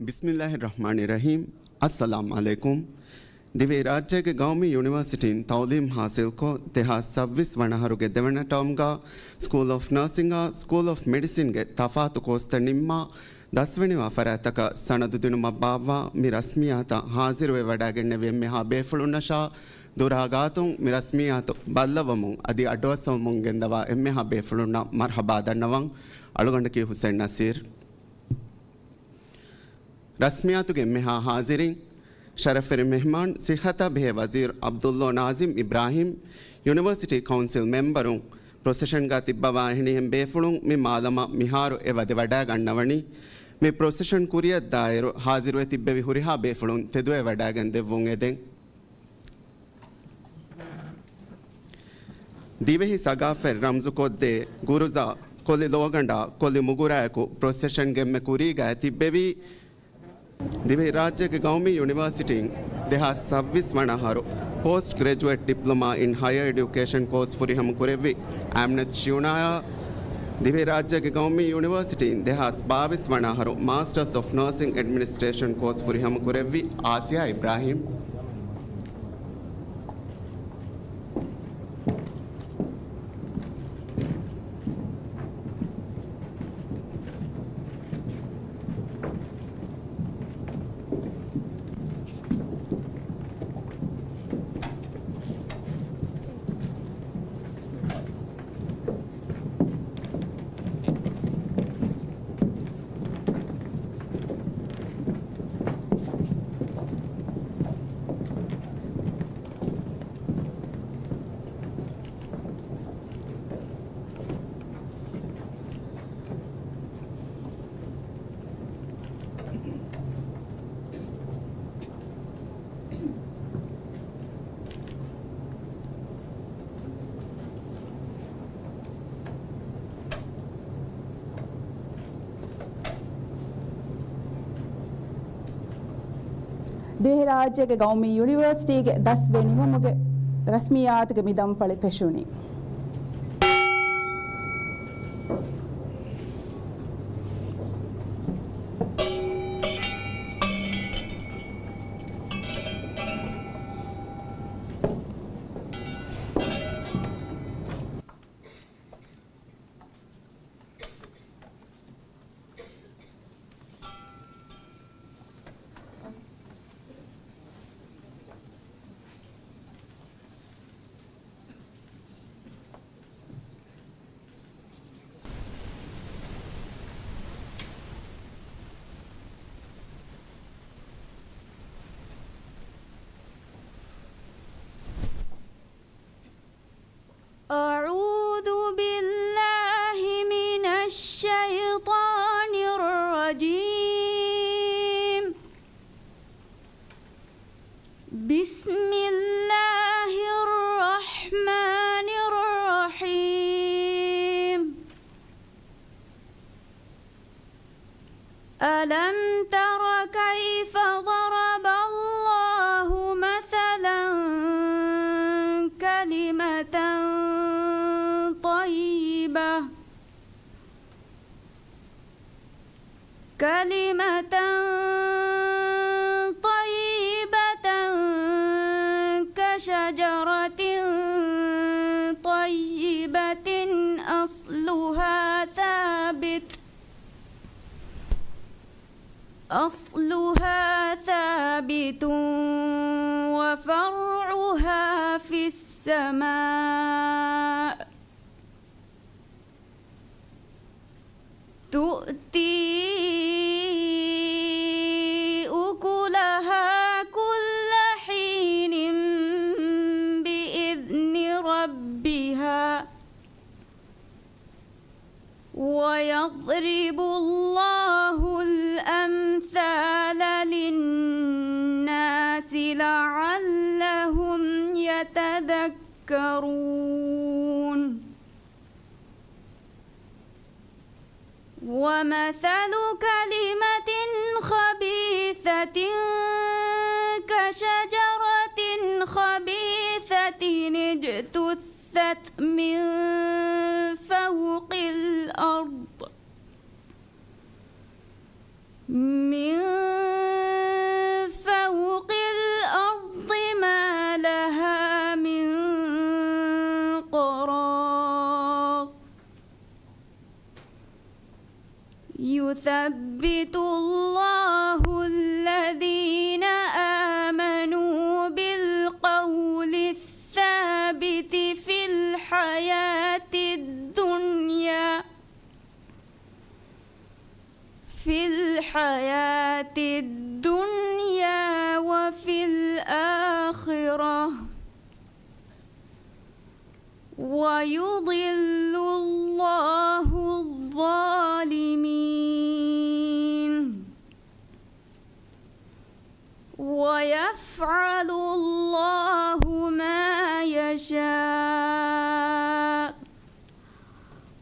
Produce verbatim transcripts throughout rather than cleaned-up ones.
ބިސްމިއްލާހި ރަޙްމާނި ރަޙީމް. އައްސަލާމް ޢަލައިކުމް. ދިވެހިރާއްޖޭގެ ގައުމީ ޔުނިވަރސިޓީން ތަޢުލީމް ޙާޞިލްކޮށް، ދެހާސް ސައްބީސް ވަނަ އަހަރުގެ ދެވަނަ ޓާމްގަ ސްކޫލް އޮފް ނާސިންގ އާ ސްކޫލް އޮފް މެޑިސިންގެ ތަފާތު ކޯސްތައް ނިންމާ، ދަސްވެނިވާ ފަރާތްތަކަށް ސަނަދު ދިނުމަށް ބާއްވާ މި ރަސްމިއްޔާތަށް ޙާޟިރުވެވަޑައިގެންނެވި އެންމެހާ ބޭފުޅުންނަށާ ދުރާ ގާތުން މި ރަސްމިއްޔާތު ބައްލަވަމުން އަދި އައްޑުއައްސަވަމުން ގެންދަވާ އެންމެހާ ބޭފުޅުންނަށް މަރްޙަބާ ދަންނަވަން. އަޅުގަނޑަކީ ޙުސައިން ނަޞީރު. ރަސްމިއްޔާތުގެ އެންމެހާ ޙާޟިރީން، ޝަރަފްވެރި މެހްމާން، ޞިއްޙަތާ ބެހޭ ވަޒީރު ޢަބްދުﷲ ނާޒިމް އިބްރާހީމް، ޔުނިވަރސިޓީ ކައުންސިލް މެމްބަރުން، ޕްރޮސެޝަންގަ ތިއްބަވާ އެހެނިހެން ބޭފުޅުން މި މާލަމަށް މިހާރު އެ ވަދެވަޑައިގަންނަވަނީ. މި ޕްރޮސެޝަން ކުރިއަށްދާއިރު ޙާޟިރުވެ ތިއްބެވި ހުރިހާ ބޭފުޅުން ތެދުވެވަޑައިގެން ދެއްވުން އެދެން. ދިވެހި ސަގާފަތް ރަމްޒުކޮށްދޭ ގުރުޒާ ކޮލި ލޯގަނޑާ ކޮލި މުގުރާއެކު ޕްރޮސެޝަން ގެންމެ ކުރީގައި ތިއްބެވީ، ދިވެހިރާއްޖޭގެ ގައުމީ ޔުނިވަރސިޓީން ދެހާސް ސައްބީސް ވަނަ އަހަރު ޕޯސްޓް ގްރެޖުއޭޓް ޑިޕްލޮމާ އިން ހަޔަރ އެޑިއުކޭޝަން ކޯސް ފުރިހަމަ ކުރެއްވި އާމިނަތު ޝިޔުނާޔާ، ދިވެހިރާއްޖޭގެ ގައުމީ ޔުނިވަރސިޓީން ދެހާސް ބާވީސް ވަނަ އަހަރު މާސްޓަރސް އޮފް ނާސިން އެޑްމިނިސްޓްރޭޝަން ކޯސް ފުރިހަމަ ކުރެއްވި އާސިޔާ އިބްރާހީމް. ދިވެހިރާއްޖޭގެ ގައުމީ ޔުނިވަރސިޓީގެ ދަސްވެ ނިމުމުގެ ރަސްމިއްޔާތުގެ މި ދަންފަޅި ފެށުނީ. أعوذ بالله من الشيطان الرجيم. بسم الله الرحمن الرحيم. ألم تر كيف ضرب الله مثلا كلمة طيبة، كلمة طيبة كشجرة طيبة أصلها ثابت، أصلها ثابت وفرعها في السماء، تؤتي أكلها كل حين بإذن ربها، ويضرب الله الأمثال للناس لعلهم يتذكرون. ومثل كلمة خبيثة كشجرة خبيثة اجتثت من فوق الأرض، من يثبت الله الذين آمنوا بالقول الثابت في الحياة الدنيا، في الحياة الدنيا وفي الآخرة، ويضل الله الظالمين، ويفعل الله ما يشاء.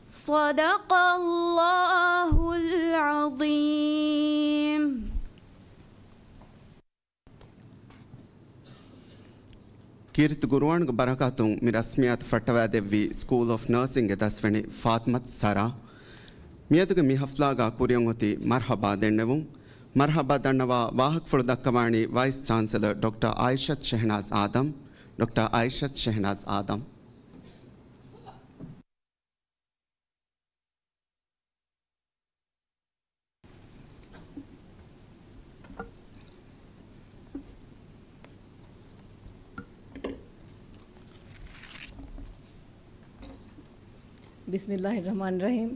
صدق الله العظيم. ކީރިތި ގުރުއާންގެ ބަރަކާތުން މި ރަސްމިއްޔާތު ފައްޓަވައިދެއްވީ ސްކޫލް އޮފް ނާސިންގެ ދަސްވަނީ ފާތިމަތު ސަރާ. މިއަދުގެ މި ހަފްލާގަ ކުރިއަށް އޮތީ މަރްހަބާ ދެންނެވުން. މަރްހަބާ ދަންނަވާ ވާހަކަފުޅު ދައްކަވާނީ ވައިސް ޗާންސެލަރ ޑޮކްޓަރ އާއިޝަތު ޝެހްނާޒް އާދަމް. ޑޮކްޓަރ އާއިޝަތު ޝެހްނާޒް އާދަމް. ބިސްމިއްލާހި ރަޙްމާނި ރަޙީމް.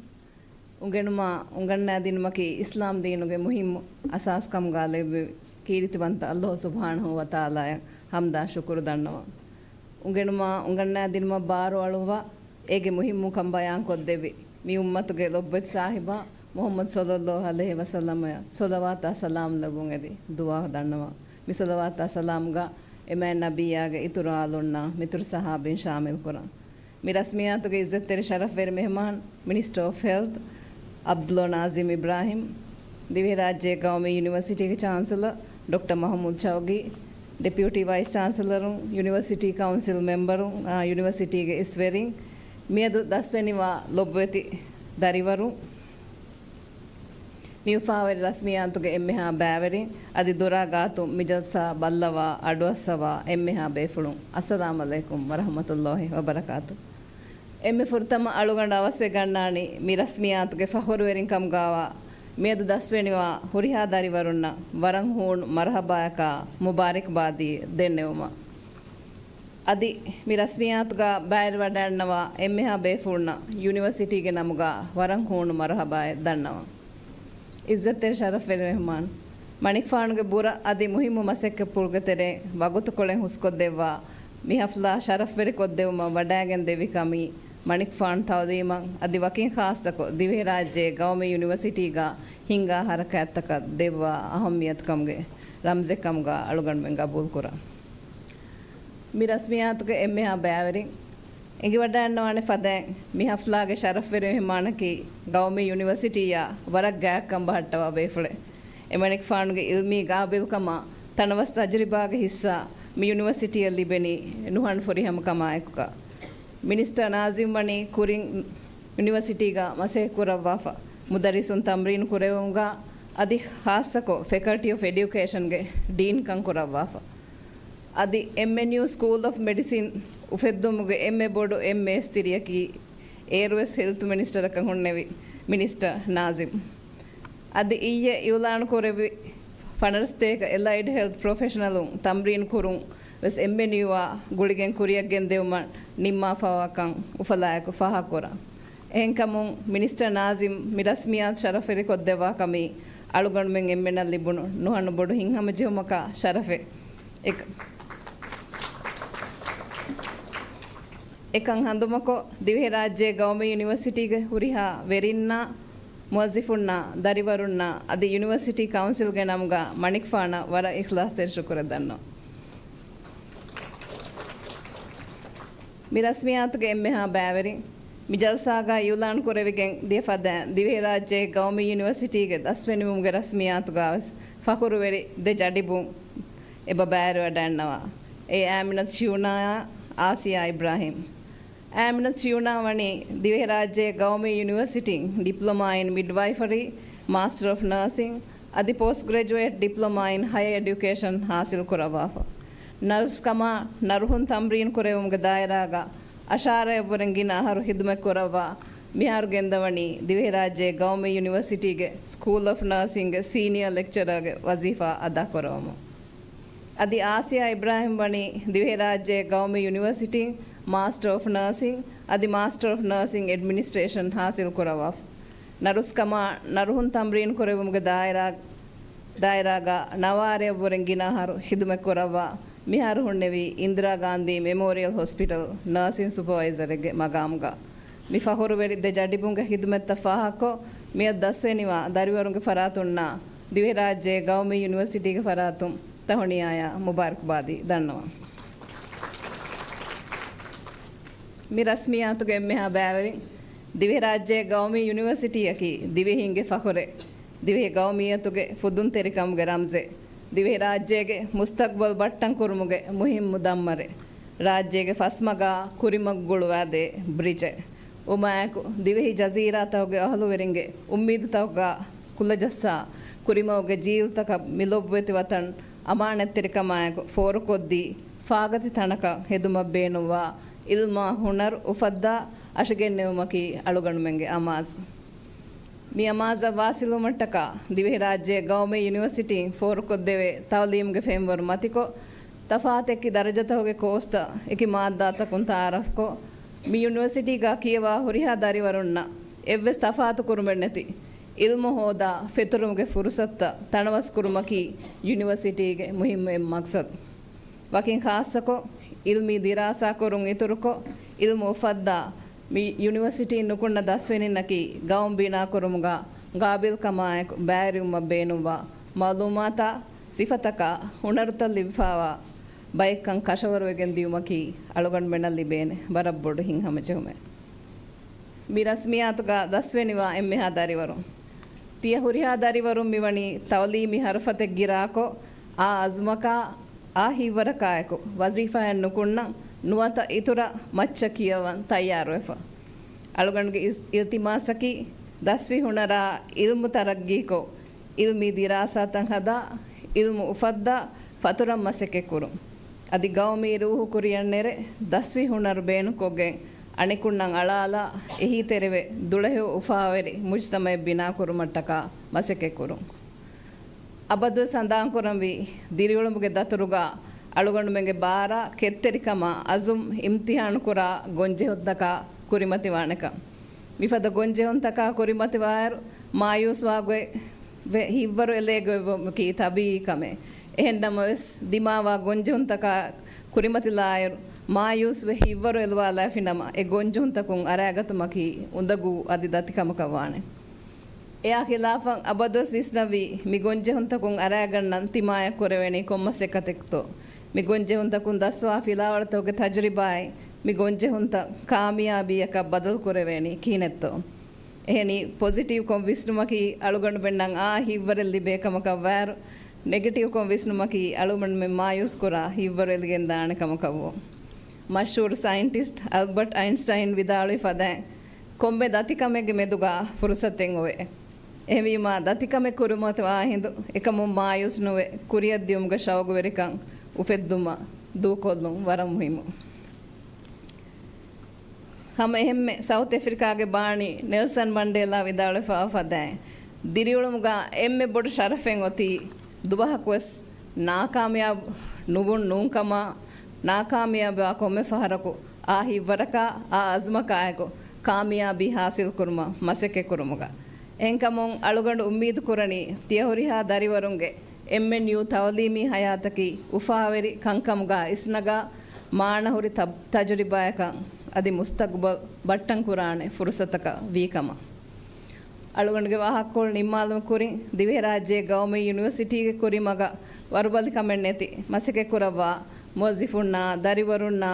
އުނގެނުމާ އުނގަންނާދިނުމަކީ އިސްލާމް ދީނުގެ މުހިއްމު އަސާސް ކަމުގާ ލެއްވި ކީރިތިވަންތަ އައްލާހު ސުބްޙާނަހޫ ވަތަޢާލާއަށް ޙަމްދާ ޝުކުރު ދަންނަވަން. އުނގެނުމާ އުނގަންނާދިނުމަށް ބާރުއަޅުއްވާ، އޭގެ މުހިއްމުކަން ބަޔާންކޮށްދެއްވި މި އުއްމަތުގެ ލޮބުވެތި ސާހިބާ މުޙައްމަދު ޞައްލައްލާހު ޢަލައިހި ވަސައްލަމައަށް ޞަލަވާތާ ސަލާމް ލެއްވުން އެދި ދުޢާ ދަންނަވަން. މި ޞަލަވާތާ ސަލާމްގަ އެމާތް ނަބިއްޔާގެ އިތުރު އާލުންނާ މިތުރު ޞަޙާބީން ޝާމިލް ކުރަން. މި ރަސްމިއްޔާތުގެ އިއްޒަތްތެރި ޝަރަފްވެރި މެހެމާން، މިނިސްޓަރ އޮފް ހެލްތް ޢަބްދުﷲ ނާޒިމް އިބްރާހިމް، ދިވެހިރާއްޖޭގެ ގައުމީ ޔުނިވަރސިޓީގެ ޗާންސެލަރ ޑޮކްޓަރ މަޙްމޫދު ޝައުގީ، ޑެޕިއުޓީ ވައިސް ޗާންސެލަރުން، ޔުނިވަރސިޓީ ކައުންސިލް މެމްބަރުން، އާ، ޔުނިވަރސިޓީގެ އިސްވެރިން، މިއަދު ދަސްވެނިވާ ލޮބުވެތި ދަރިވަރުން، މި އުފާވެރި ރަސްމިއްޔާތުގެ އެންމެހާ ބައިވެރިން، އަދި ދޮރާ ގާތުން މި ޖަލްސާ ބައްލަވާ، އަޑުއައްސަވާ އެންމެހާ ބޭފުޅުން، އައްސަލާމް ޢަލައިކުމް ވަރަޙްމަތުﷲ ވަބަރަކާތު. އެންމެ ފުރަތަމަ އަޅުގަނޑު އަވަސްވެގަންނާނީ މި ރަސްމިއްޔާތުގެ ފަޚުރުވެރިން ކަމުގާވާ މިއަދު ދަސްވެނިވާ ހުރިހާ ދަރިވަރުންނަށް ވަރަށް ހޫނު މަރުޙަބާއަކާ މުބާރިކްބާދީ ދެންނެވުމަށް. އަދި މި ރަސްމިއްޔާތުގަ ބައިވެރިވަޑައިގަންނަވާ އެންމެހާ ބޭފުޅުންނަށް ޔުނިވަރސިޓީގެ ނަމުގަ ވަރަށް ހޫނު މަރުޙަބާއެއް ދަންނަވަން. އިއްޒަތްތެރި ޝަރަފްވެރި މެހްމާން، މަނިކުފާނުގެ ބުރަ އަދި މުހިއްމު މަސައްކަތްޕުޅުގެ ތެރެއިން ވަގުތުކޮޅެއް ހުސްކޮށްދެއްވާ، މި ޙަފްލާ ޝަރަފްވެރިކޮށްދެވުމަށް ވަޑައިގެން ދެއްވި ކަމީ މަނިކުފާނު ތަޢުލީމަށް އަދި ވަކިން ޚާއްޞަކޮށް ދިވެހިރާއްޖޭގެ ގައުމީ ޔުނިވަރސިޓީގަ ހިންގާ ޙަރަކާތްތަކަށް ދެއްވާ އަހައްމިޔަތުކަމުގެ ރަމްޒެއް ކަމުގަ އަޅުގަނޑުމެން ގަބޫލުކުރަން. މި ރަސްމިއްޔާތުގެ އެންމެހާ ބައިވެރިން އެނގިވަޑައިގަންނަވާނެ ފަދައިން، މި ޙަފްލާގެ ޝަރަފްވެރި މެހްމާނަކީ ގައުމީ ޔުނިވަރސިޓީއާ ވަރަށް ގާތްކަން ބަހައްޓަވާ ބޭފުޅެއް. އެމަނިކުފާނުގެ ޢިލްމީ ގާބިލްކަމާ ތަނަވަސް ތަޖުރިބާގެ ހިއްސާ މި ޔުނިވަރސިޓީއަށް ލިބެނީ ނުހަނު ފުރިހަމަ ކަމާއެކުގަ. މިނިސްޓަރ ނާޒިމް ވަނީ ކުރިން ޔުނިވަރސިޓީގަ މަސައްކަތް ކުރައްވާފަ، މުދައްރިސުން ތަމްރީނު ކުރެވުމުގަ އަދި ޚާއްޞަކޮށް ފެކަލްޓީ އޮފް އެޑިއުކޭޝަންގެ ޑީންކަން ކުރައްވާފަ. އަދި އެމްއެންޔޫ ސްކޫލް އޮފް މެޑިސިން އުފެއްދުމުގެ އެންމެ ބޮޑު އެންމެ އެސްތިރިއަކީ އޭރުވެސް ހެލްތު މިނިސްޓަރަކަށް ހުންނެވި މިނިސްޓަރ ނާޒިމް. އަދި އިއްޔެ އިއުލާނު ކުރެއްވި ފަނަރަސްތޭކަ އެލައިޑް ހެލްތް ޕްރޮފެޝަނަލުން ތަމްރީން ކުރުން ވެސް އެމްއެންޔޫއާ ގުޅިގެން ކުރިއަށް ގެންދެވުމަށް ނިންމާފަވާކަން އުފަލާއެކު ފާހަގަކުރަން. އެހެންކަމުން މިނިސްޓަރ ނާޒިމް މި ރަސްމިއްޔާތު ޝަރަފްވެރިކޮށްދެއްވާ ކަމީ އަޅުގަނޑުމެން އެންމެނަށް ލިބުނު ނުހަނު ބޮޑު ހިތްހަމަޖެހުމަކާ ޝަރަފެއް. އެކަ-، އެކަން ހަނދުމަކޮށް، ދިވެހިރާއްޖޭ ގައުމީ ޔުނިވަރސިޓީގެ ހުރިހާ ވެރިންނާ، މުވައްޒިފުންނާ، ދަރިވަރުންނާ އަދި ޔުނިވަރސިޓީ ކައުންސިލްގެ ނަމުގަ މަނިކުފާނަށް ވަރަށް އިޚްލާޞްތެރި ޝުކުރެއް ދަންނަވަން. މި ރަސްމިއްޔާތުގެ އެންމެހާ ބައިވެރިން، މި ޖަލްސާގަ އިއުލާން ކުރެވިގެން ދިޔަ ފަދައިން، ދިވެހިރާއްޖޭގެ ގައުމީ ޔުނިވަރސިޓީގެ ދަސްވެނިވުމުގެ ރަސްމިއްޔާތުގަ ވެސް ފަޚުރުވެރި ދެ ޖަޑިބުން އެބަ ބައިވެރިވަޑައިގަންނަވާ. އެ އާމިނަތު ޝިޔުނާއާ އާސިޔާ އިބްރާހިމް. އާމިނަތު ޝިޔުނާ ވަނީ ދިވެހިރާއްޖޭގެ ގައުމީ ޔުނިވަރސިޓީން ޑިޕްލޮމާ އިން މިޑްވައިފަރީ، މާސްޓަރ އޮފް ނާސިން އަދި ޕޯސްޓް ގްރެޖުއޭޓް ޑިޕްލޮމާ އިން ހަޔަރ އެޑިއުކޭޝަން ހާސިލް ކުރައްވާފަ. ނަރްސް ކަމާ ނަރުހުން ތަމްރީން ކުރެވުމުގެ ދާއިރާގަ އަށާރައަށްވުރެން ގިނަ އަހަރު ޚިދުމަތް ކުރައްވާ މިހާރު ގެންދަވަނީ ދިވެހިރާއްޖޭ ގައުމީ ޔުނިވަރސިޓީގެ ސްކޫލް އޮފް ނާސިންގެ ސީނިއާ ލެކްޗަރާގެ ވަޒީފާ އަދާކުރަވަމުން. އަދި އާސިޔާ އިބްރާހިމް ވަނީ ދިވެހިރާއްޖޭ ގައުމީ ޔުނިވަރސިޓީން މާސްޓަރ އޮފް ނާސިން އަދި މާސްޓަރ އޮފް ނާސިން އެޑްމިނިސްޓްރޭޝަން ހާސިލް ކުރައްވާފަ. ނަރުސްކަމާ ނަރުހުން ތަމްރީން ކުރެވުމުގެ ދާއިރާ، ދާއިރާގަ ނަވާރަޔަށްވުރެން ގިނަ އަހަރު ޚިދުމަތް ކުރައްވާ، މިހާރު ހުންނެވީ އިންދިރާ ގާންދީ މެމޯރިއަލް ހޮސްޕިޓަލް ނާސިން ސުޕަވައިޒަރެއްގެ މަގާމުގަ. މި ފަޚުރުވެރި ދެ ޖަޑިބުންގެ ޚިދުމަތްތައް ފާހަގަކޮށް، މިއަދު ދަސްވެނިވާ ދަރިވަރުންގެ ފަރާތުންނާ ދިވެހިރާއްޖޭ ގައުމީ ޔުނިވަރސިޓީގެ ފަރާތުން ތަހުނިޔާޔާ މުބާރަކްބާދީ ދަންނަވަން. މި ރަސްމިއްޔާތުގެ އެންމެހާ ބައިވެރިން، ދިވެހިރާއްޖޭ ގައުމީ ޔުނިވަރސިޓީއަކީ ދިވެހީންގެ ފަޚުރެއް. ދިވެހި ގައުމިއްޔަތުގެ ފުދުންތެރިކަމުގެ ރަމްޒެއް. ދިވެހިރާއްޖޭގެ މުސްތަގްބަލް ބައްޓަން ކުރުމުގެ މުހިއްމު ދަންމަރެއް. ރާއްޖޭގެ ފަސްމަގާ ކުރިމަގު ގުޅުވާދޭ ބްރިޖެއް. އުމާއެކު، ދިވެހި ޖަޒީރާތަކުގެ އަހުލުވެރިންގެ އުއްމީދުތަކުގަ ކުލަޖައްސާ، ކުރިމަގުގެ ޖީލްތަކަށް މި ލޮބުވެތި ވަތަން އަމާނަތްތެރިކަމާއެކު ފޯރުކޮށްދީ، ފާގަތި ތަނަކަށް ހެދުމަށް ބޭނުންވާ އިލްމާ ހުނަރު އުފައްދާ އަށިގެންނެވުމަކީ އަޅުގަނޑުމެންގެ އަމާޒު. މި އަމާޒަށް ވާސިލުވުމަށްޓަކާ، ދިވެހިރާއްޖޭ ގައުމީ ޔުނިވަރސިޓީން ފޯރުކޮށްދެވޭ ތައުލީމުގެ ފެންވަރު މަތިކޮށް، ތަފާތެއްކި ދަރަޖަތަކުގެ ކޯސްތައް އެކި މާއްދާތަކުން ތައާރަފްކޮށް، މި ޔުނިވަރސިޓީގަ ކިޔަވާ ހުރިހާ ދަރިވަރުންނަށް އެއްވެސް ތަފާތުކުރުމެއްނެތި އިލްމު ހޯދާ ފެތުރުމުގެ ފުރުސަތުތައް ތަނަވަސްކުރުމަކީ ޔުނިވަރސިޓީގެ މުހިއްމު އެއް މަގްސަދު. ވަކިން ޚާއްޞަކޮށް، އިލްމީ ދިރާސާކުރުން އިތުރުކޮށް، އިލްމު އުފައްދާ މި ޔުނިވަރސިޓީން ނުކުންނަ ދަސްވެނިންނަކީ ގައުމު ބިނާކުރުމުގަ ގާބިލްކަމާއެކު ބައިވެރިވުމަށް ބޭނުންވާ މައުލޫމާތާ ސިފަތަކާ ހުނަރުތައް ލިބިފާވާ ބައެއްކަން ކަށަވަރުވެގެން ދިޔުމަކީ އަޅުގަނޑުމެންނަށް ލިބޭނެ ވަރަށް ބޮޑު ހިތްހަމަޖެހުމެއް. މި ރަސްމިއްޔާތުގަ ދަސްވެނިވާ އެންމެހާ ދަރިވަރުން. ތިޔަ ހުރިހާ ދަރިވަރުން މިވަނީ ތައުލީމީ ހަރުފަތެއް ގިރާކޮށް، އާ އަޒުމަކާ، އާ ހިތްވަރަކާއެކު ވަޒީފާއެއް ނުކުންނަން، ނުވަތަ އިތުރަށް މައްޗަށް ކިޔަވަން ތައްޔާރުވެފަ. އަޅުގަނޑުގެ އިސް-، އިލްތިމާސަކީ، ދަސްވި ހުނަރާ އިލްމު ތަރައްގީކޮށް، އިލްމީ ދިރާސާތައް ހަދާ، އިލްމު އުފައްދާ، ފަތުރަށް މަސައްކަތްކުރުން. އަދި ގައުމީ ރޫހު ކުރިއަށް ނެރެ، ދަސްވި ހުނަރު ބޭނުންކޮށްގެން، އަނެކުންނަށް އަޅާލާ، އެހީތެރިވެ، ދުޅަހެޔޮ އުފާވެރި މުޖްތަމައެއް ބިނާކުރުމަށްޓަކާ މަސައްކަތްކުރުން. އަބަދުވެސް ހަނދާންކުރަންވީ، ދިރިއުޅުމުގެ ދަތުރުގަ އަޅުގަނޑުމެންގެ ބާރާ ކެތްތެރިކަމާ އަޒުމް އިމްތިހާނުކުރާ ގޮންޖެހުންތަކާ ކުރިމަތިވާނެކަން. މިފަދަ ގޮންޖެހުންތަކާ ކުރިމަތިވާއިރު، މާޔޫސްވާގޮތް ވެ، ހިތްވަރުއެލޭގޮތްވުމަކީ ތަބީއީ ކަމެއް. އެހެންނަމަވެސް، ދިމާވާ ގޮންޖެހުންތަކާ ކުރިމަތިލާއިރު، މާޔޫސްވެ ހިތްވަރު އެލުވާލާފިނަމަ، އެ ގޮންޖެހުންތަކުން އަރާގަތުމަކީ އުނދަގޫ އަދި ދަތިކަމަކަށް ވާނެ. އެއާ ޚިލާފަށް އަބަދުވެސް ވިސްނަވީ، މި ގޮންޖެހުންތަކުން އަރާގަންނަން ތިމާޔަށް ކުރެވޭނީ ކޮންމަސައްކަތެއްތޯ؟ މި ގޮންޖެހުންތަކުން ދަސްވާ ފިލާވަޅުތަކުގެ ތަޖުރިބާއިން މި ގޮންޖެހުންތައް ކާމިޔާބީއަކަށް ބަދަލު ކުރެވޭނީ ކިހިނެއްތޯ؟ އެހެނީ، ޕޮޒިޓިވްކޮށް ވިސްނުމަކީ އަޅުގަނޑުމެންނަށް އާ ހިތްވަރެއް ލިބޭ ކަމަކަށްވާއިރު، ނެގެޓިވްކޮށް ވިސްނުމަކީ އަޅުގަނޑުމެން މާޔޫސްކުރާ ހިތްވަރު އެލިގެންދާނެ ކަމަކަށްވޯ. މަޝްހޫރު ސައިންޓިސްޓް އަލްބަޓް އައިންސްޓައިން ވިދާޅުވި ފަދައިން، ކޮންމެ ދަތިކަމެއްގެ މެދުގަ ފުރުސަތެއް އޮވޭ. އެހެންވީމާ، ދަތިކަމެއް ކުރިމަތިވާ ހިނދު އެކަމުން މާޔޫސް ނުވެ، ކުރިއަށްދިޔުމުގެ ޝައުގުވެރިކަން އުފެއްދުމަށް ދޫކޮށްލުން ވަރަށް މުހިއްމު. ހަމަ އެހެންމެ ސައުތް އެފްރިކާގެ ބާނީ ނެލްސަން މަންޑޭލާ ވިދާޅުވެފަ ފަދައިން، ދިރިއުޅުމުގަ އެންމެ ބޮޑު ޝަރަފެއް އޮތީ ދުވަހަކުވެސް ނާކާމިޔާބު ނުވުން ނޫންކަމާ، ނާކާމިޔާބުވާ ކޮންމެ ފަހަރަކު އާ ހިތްވަރަކާ، އާ އަޒުމަކާއެކު ކާމިޔާބީ ހާސިލްކުރުމަށް މަސައްކަތްކުރުމުގަ. އެހެންކަމުން އަޅުގަނޑު އުއްމީދުކުރަނީ، ތިޔަ ހުރިހާ ދަރިވަރުންގެ އެމްއެންޔޫ ތައުލީމީ ހަޔާތަކީ އުފާވެރި ކަންކަމުގަ އިސްނަގާ، މާނަހުރި ތަ-، ތަޖުރިބާއަކަށް އަދި މުސްތަގުބަލް ބައްޓަންކުރާނެ ފުރުސަތަކަށް ވީކަމަށް. އަޅުގަނޑުގެ ވާހަކަކޮޅު ނިންމާލުމަށް ކުރިން، ދިވެހިރާއްޖޭ ގައުމީ ޔުނިވަރސިޓީގެ ކުރިމަގަށް ވަރުބަލިކަމެއްނެތި މަސައްކަތްކުރައްވާ މުވައްޒިފުންނާ، ދަރިވަރުންނާ،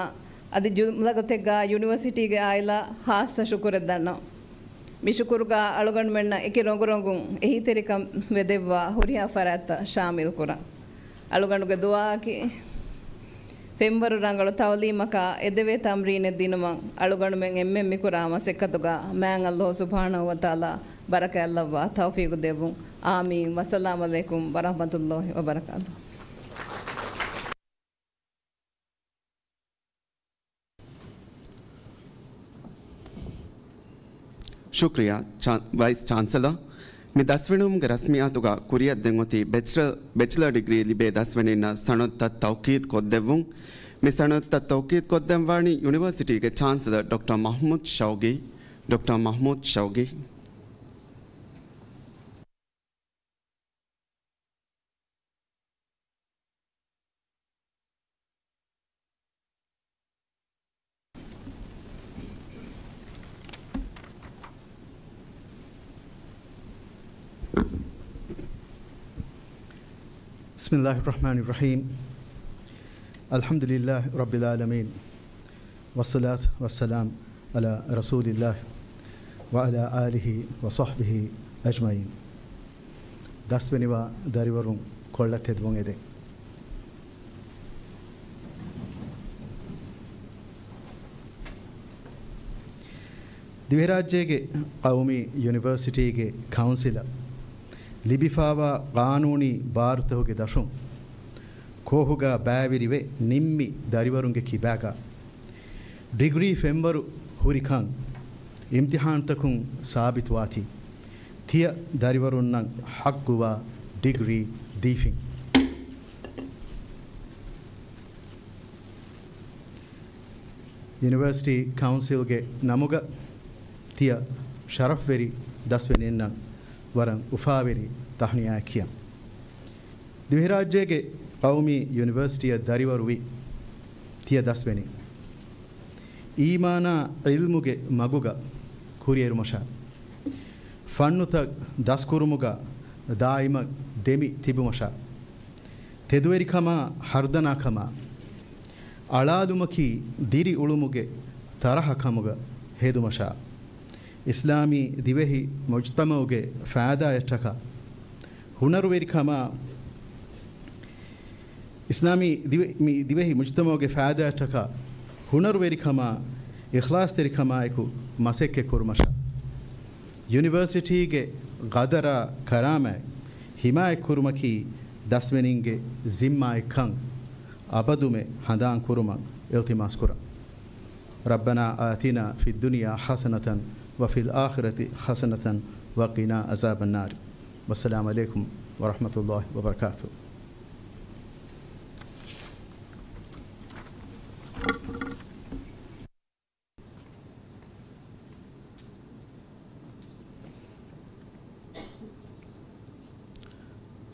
އަދި ޖުމްލަގޮތެއްގަ ޔުނިވަރސިޓީގެ އާއިލާ ހާއްސަ ޝުކުރެއް ދަންނަވަން. މި ޝުކުރުގަ އަޅުގަނޑުމެންނަށް އެކި ރޮނގުރޮނގުން އެހީތެރިކަން ވެދެއްވާ ހުރިހާ ފަރާތްތައް ޝާމިލްކުރަން. އަޅުގަނޑުގެ ދުޢާއަކީ، ފެންވަރު ރަނގަޅު ތައުލީމަކާ އެދެވޭ ތަމްރީނެއް ދިނުމަށް އަޅުގަނޑުމެން އެންމެން މިކުރާ މަސައްކަތުގަ މާތް ﷲ ސުބްޙާނަހޫ ވަތަޢާލާ ބަރަކާތްލައްވާ ތައުފީގު ދެއްވުން. އާމީން. ވައްސަލާމް ޢަލައިކުމް ވަރަޙްމަތުﷲ ވަބަރަކާތުހު. ޝުކްރިޔާ، ޗާ-، ވައިސް ޗާންސެލަރ. މި ދަސްވެނުމުގެ ރަސްމިއްޔާތުގަ ކުރިއަށް ދެން އޮތީ ބެޗްލަ-، ބެޗްލަރ ޑިގްރީ ލިބޭ ދަސްވެނީންނަށް ސަނަދުތައް ތައުކީދު ކޮށްދެއްވުން. މި ސަނަދުތައް ތައުކީދު ކޮށްދެއްވާނީ ޔުނިވަރސިޓީގެ ޗާންސެލަރ ޑޮކްޓަރ މަޙްމޫދު ޝައުގީ. ޑޮކްޓަރ މަޙްމޫދު ޝައުގީ. بسم الله الرحمن الرحيم. الحمد لله رب العالمين. والصلاة والسلام على رسول الله وعلى آله وصحبه أجمعين. ދަސްވެނިވާ ދަރިވަރުން ކޮޅަށް ތެދުވަން އެދެން. ދިވެހިރާއްޖޭގެ ޤައުމީ ޔުނިވަރސިޓީގެ ކައުންސިލަށް ލިބިފާވާ ޤާނޫނީ ބާރުތަކުގެ ދަށުން ކޯހުގަ ބައިވެރިވެ ނިންމި ދަރިވަރުންގެ ކިބާގަ ޑިގްރީ ފެންވަރު ހުރިކަން އިމްތިޙާންތަކުން ސާބިތުވާތީ، ތިޔަ ދަރިވަރުންނަށް ޙައްޤުވާ ޑިގްރީ ދީފިން. ޔުނިވަރސިޓީ ކައުންސިލްގެ ނަމުގަ ތިޔަ ޝަރަފްވެރި ދަސްވެނީންނަށް ވަރަށް އުފާވެރި ތަހްނިޔާއެއް ކިޔަން. ދިވެހިރާއްޖޭގެ ޤައުމީ ޔުނިވަރސިޓީއަށް ދަރިވަރުވި ތިޔަ ދަސްވެނީ، އީމާނާ ޢިލްމުގެ މަގުގަ ކުރިއެރުމަށާ، ފަންނުތައް ދަސްކުރުމުގަ ދާއިމަށް ދެމި ތިބުމަށާ، ތެދުވެރިކަމާ ހަރުދަނާކަމާ، އަޅާލުމަކީ ދިރިއުޅުމުގެ ތަރަހަ ކަމުގަ ހެދުމަށާ، އިސްލާމީ ދިވެހި މުޖްތަމަޢުގެ ފައިދާއަށްޓަކާ، ހުނަރުވެރިކަމާ، އިސްލާމީ ދިވެ-، މި ދިވެހި މުޖްތަމަޢުގެ ފައިދާއަށްޓަކާ، ހުނަރުވެރިކަމާ، އިޚްލާޞްތެރިކަމާއެކު މަސައްކަތް ކުރުމަށާ، ޔުނިވަރސިޓީގެ ޤަދަރާ ކަރާމާތް ހިމާޔަތްކުރުމަކީ ދަސްވެނިންގެ ޒިންމާއެއްކަން އަބަދުމެ ހަނދާންކުރުމަށް އިލްތިމާސްކުރަން. ربنا آتنا في الدنيا حسنة وفي الآخرة حسنة وقنا عذاب النار. والسلام عليكم ورحمة الله وبركاته.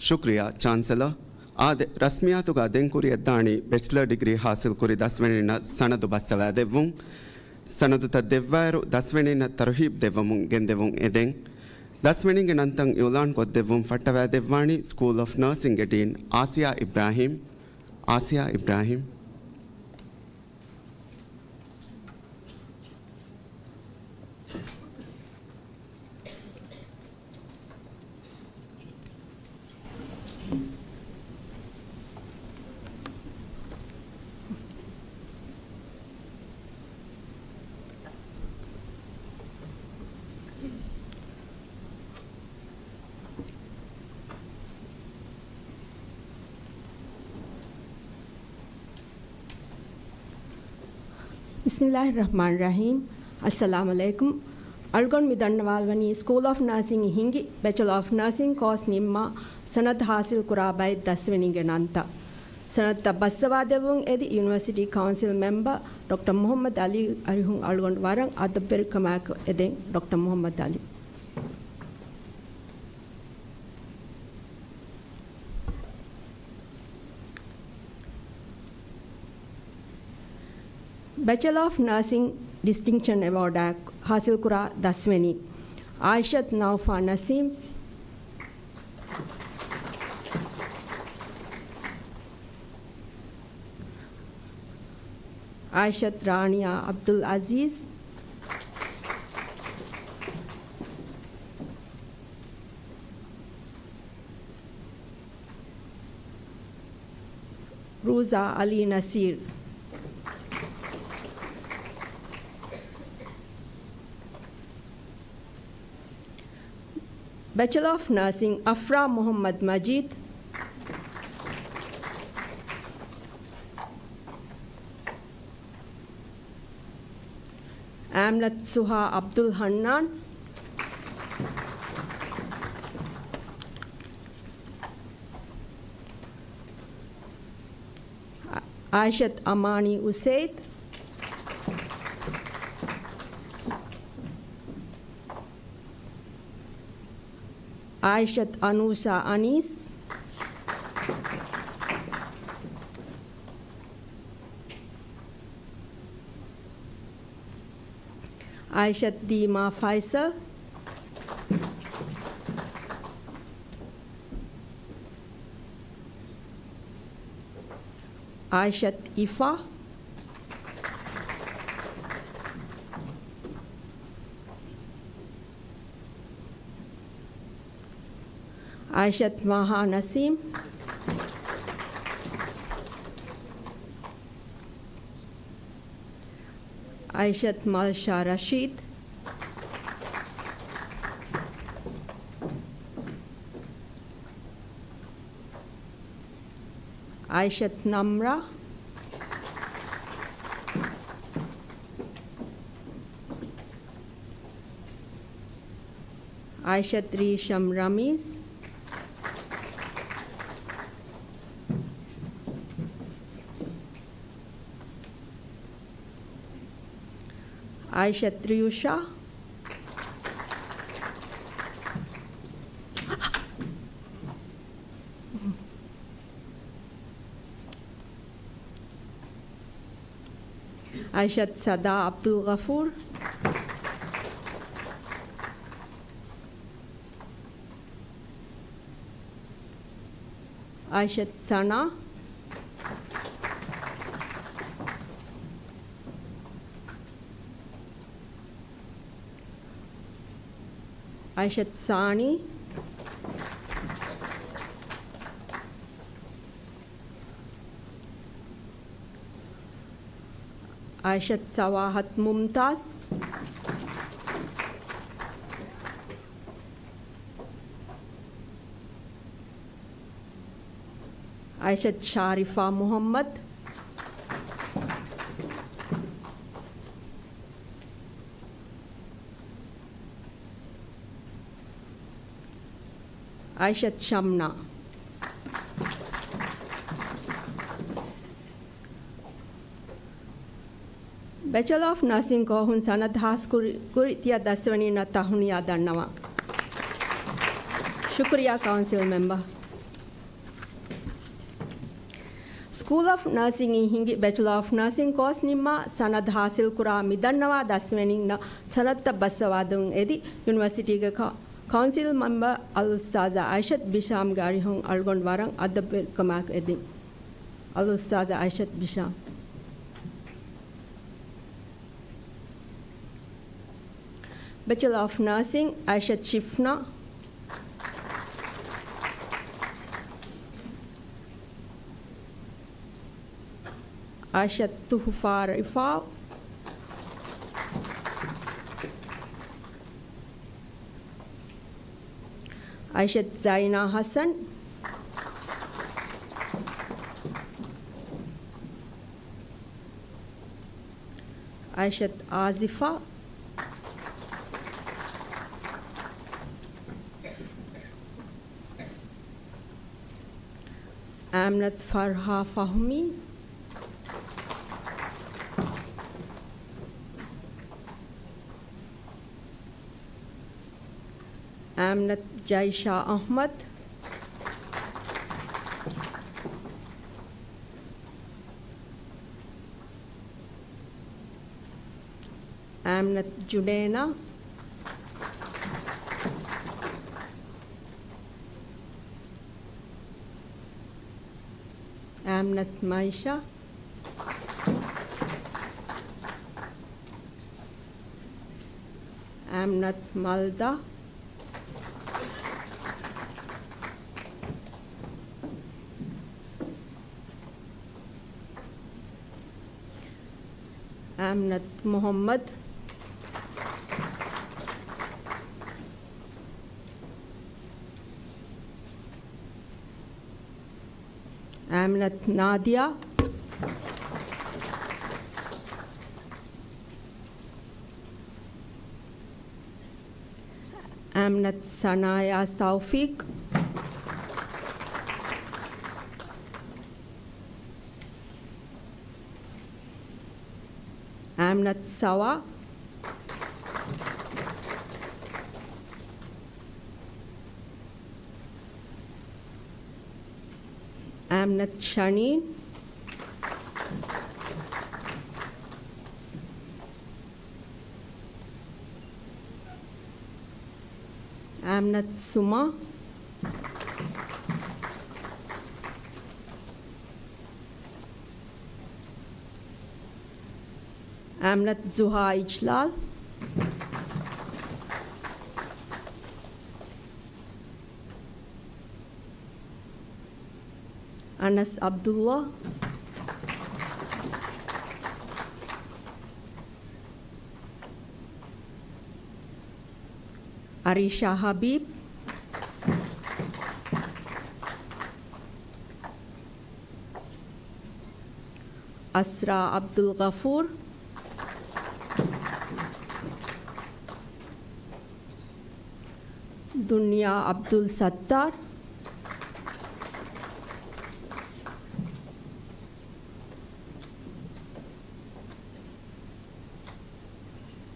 ޝުކްރިޔާ، ޗާންސެލަރ. އާދެ، ރަސްމިއްޔާތުގަ ދެން ކުރިއަށްދާނީ ބެޗްލަރ ޑިގްރީ ޙާޞިލްކުރި ދަސްވެނީންނަށް ސަނަދު ބައްސަވާދެއްވުން. ސަނަދުތައް ދެއްވާއިރު، ދަސްވެނީންނަށް ތަރުހީބް ދެއްވަމުން ގެންދެވުން އެދެން. ދަސްވެނީގެ ނަންތައް އިޢުލާން ކޮށްދެއްވުން ފައްޓަވާދެއްވާނީ ސްކޫލް އޮފް ނާސިންގެ ޑީން އާސިޔާ އިބްރާހީމް. އާސިޔާ އިބްރާހީމް. ބިސްމިއްލާހި ރަޙްމާނި ރަޙީމް. އައްސަލާމު ޢަލައިކުމް. އަޅުގަނޑު މި ދަންނަވާލަވަނީ ސްކޫލް އޮފް ނާސިން ހިންގި، ބެޗަލަ އޮފް ނާސިން ކޯސް ނިންމާ، ސަނަދު ޙާޞިލް ކުރާ ބައެއް ދަސްވެނީގެ ނަންތައް. ސަނަދުތައް ބައްސަވާދެއްވުން އެދި ޔުނިވަރސިޓީ ކައުންސިލް މެމްބަރ ޑޮކްޓަރ މުޙައްމަދު ޢަލީ އަރިހުން އަޅުގަނޑު ވަރަށް އަދަބުވެރިކަމާއެކު އެދެން ޑޮކްޓަރ މުޙައްމަދު ޢަލީ. ބެޗަލަ އޮފް ނާސިން ޑިސްޓިންކްޝަން އެވޯޑާ ޙާޞިލްކުރާ ދަސްވެނީ އާއިޝަތު ނައުފާ ނަސީމް، އާއިޝަތު ރާނިޔާ ޢަބްދުލް ޢަޒީޒް، ރޫޒާ ޢަލީ ނަސީރް. ބެޗަލަ އޮފް ނާސިން އަފްރާ މުޙައްމަދު މަޖީދު، އާމްނަތު ސުހާ ޢަބްދުލް ޙަންނާން، އާއިޝަތު އަމާނީ އުސެއިދު، އާއިޝަތު އަނޫޝާ އަނީސް، އާއިޝަތު ދީމާ ފައިސަލް، އާއިޝަތު އިފާ، އާއިޝަތު މާހާ ނަސީމް، އާއިޝަތު މަލްޝާ ރަޝީދު، އާއިޝަތު ނަމްރާ، އާއިޝަތު ރީޝަމް ރަމީޒް، އާއިޝަތު ރިޔުޝާ، އާއިޝަތު ސަދާ ޢަބްދުލްޣަފޫރު، އާއިޝަތު ސަނާ، އާއިޝަތު ސާނީ، އާއިޝަތު ސަވާހަތު މުމްތާޒް، އާއިޝަތު ޝާރިފާ މުޙައްމަދު، އާއިޝަތު ޝަމްނާ. ބެޗަލަ އޮފް ނާސިން ކޯހުން ސަނަދު ހާސްކުރި، ކުރި ތިޔަ ދަސްވަނީންނަށް ތަހުނިޔާ ދަންނަވަން. ޝުކުރިޔާ ކައުންސިލް މެމްބަރ. ސްކޫލް އޮފް ނާސިން އިން ހިންގި ބެޗަލަ އޮފް ނާސިން ކޯސް ނިންމާ ސަނަދު ހާސިލްކުރާ މިދަންނަވާ ދަސްވެނީންނަށް ސަނަދުތައް ބައްސަވާދެމުން އެދި ޔުނިވަރސިޓީގެ ކަ، ކައުންސިލް މެމްބަރ އަލްއުސްތާޛާ އައިޝަތު ބިޝާމްގެ އަރިހުން އަޅުގަނޑު ވަރަށް އަދަބުވެރިކަމާއެކު އެދިން. އަލްއުސްތާޛާ އައިޝަތު ބިޝާމް. ބެޗަލަ އޮފް ނާސިން، އައިޝަތު ޝިފްނާ. އައިޝަތު ތުހުފާ ރިފާ. އައިޝަތު ޒައިނާ ހަސަން. އައިޝަތު އާޒިފާ. އާމިނަތު ފަރްހާ ފަހުމީ. އާމިނަތު ޖައިޝާ އަޙްމަދު. އާމިނަތު ޖުނޭނާ. އާމިނަތު މައިޝާ. އާމިނަތު މަލްދާ. އާމިނަތު މުޙައްމަދު. އާމިނަތު ނާދިޔާ. އާމިނަތު ސަނާޔާ ތައުފީޤް. އަމްނަތް ސަވާ، އަމްނަތް ޝަނީން، އަމްނަތް ސުމާ، އަމްނަތް ޒުހާ އިޖްލާލް، އަނަސް އަބްދުﷲ، އަރީޝާ ހަބީބް، އަސްރާ އަބްދުލް ޣަފޫރް، ދުންޔާ އަބްދުލް ސައްތާރް،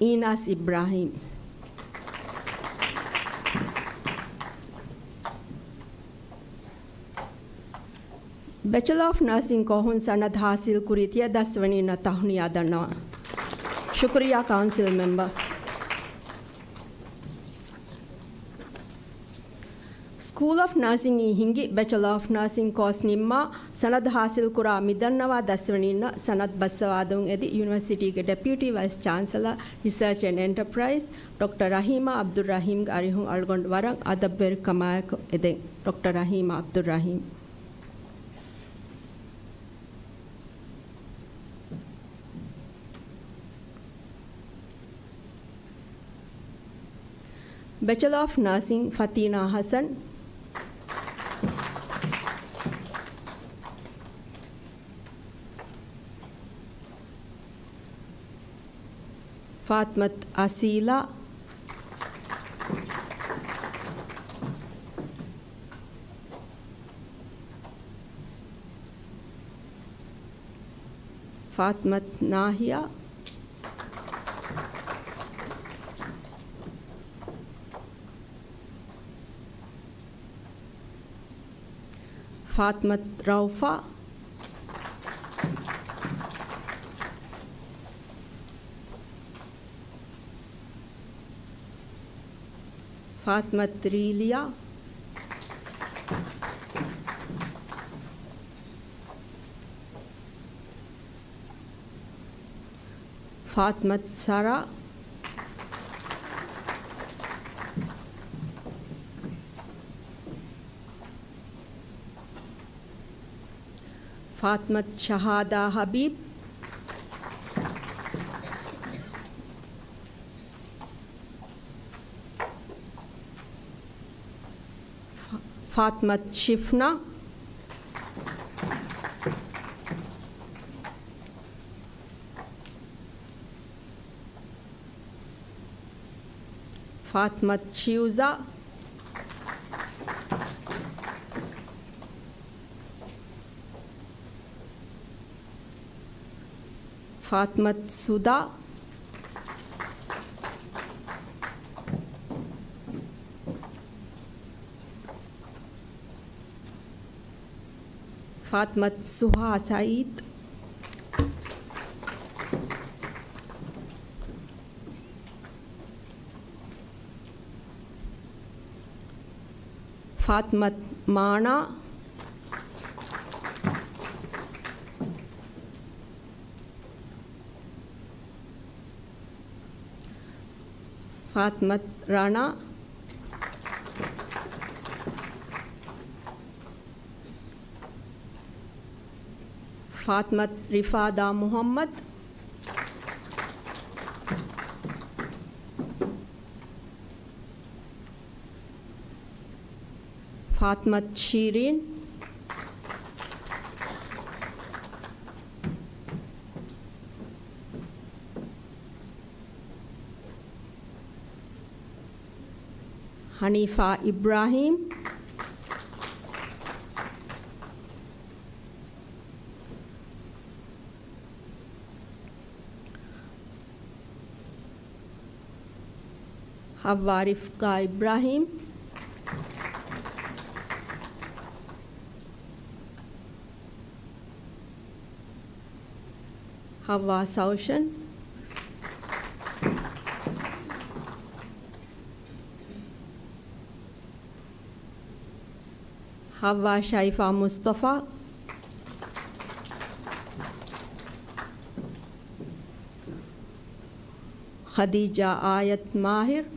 އީނާސް އިބްރާހީމް. ބެޗަލަ އޮފް ނާސިން ކޯހުން ސަނަދު ހާސިލް ކުރި ތިޔަ ދަސްވަނީންނަށް ތަހުނިޔާ ދަންނަވަން. ޝުކުރިއްޔާ ކައުންސިލް މެމްބަރ. ސްކޫލް އޮފް ނާސިން އިން ހިންގި ބެޗަލަ އޮފް ނާސިން ކޯސް ނިންމާ ސަނަދު ހާސިލް ކުރާ މިދަންނަވާ ދަސްވަނީންނަށް ސަނަދު ބައްސަވާދެވުން އެދި ޔުނިވަރސިޓީގެ ޑެޕިއުޓީ ވައިސް ޗާންސަލަރ ރިސާޗް އެންޑް އެންޓަޕްރައިޒް ޑޮކްޓަރ ރަހީމާ އަބްދުއްރަހީމްގެ އަރިހުން އަޅުގަނޑު ވަރަށް އަދަބުވެރިކަމާއެކު އެދެން. ޑޮކްޓަރ ރަހީމާ އަބްދުއްރަހީމް. ބެޗަލަ އޮފް ނާސިން، ފަތީނާ ހަސަން. ފާތްމަތު އަސީލާ. ފާތްމަތު ނާހިޔާ. ފާތްމަތު ރައުފާ. ފާތްމަތު ރީލިޔާ. ފާތްމަތު ސަރާ. ފާތްމަތު ޝަހާދާ ހަބީބް. ފާ-، ފާތްމަތު ޝިފްނާ. ފާތްމަތު ޝިއުޒާ. ފާތްމަތު ސުދާ. ފާތްމަތު ސުހާ ސައީދު. ފާތްމަތު މާނާ. ފާތްމަތު ރަނާ. ފާތްމަތު ރިފާދާ މުޙައްމަދު. ފާތްމަތު ޝީރީން. ޙަނީފާ އިބްރާހީމް. އައްވާ ރިފްޤާ އިބްރާހީމް، ހައްވާ ސައުޝަން، ހައްވާ ޝައިފާ މުޞްޠަފާ، ޚަދީޖާ އާޔަތް މާހިރު،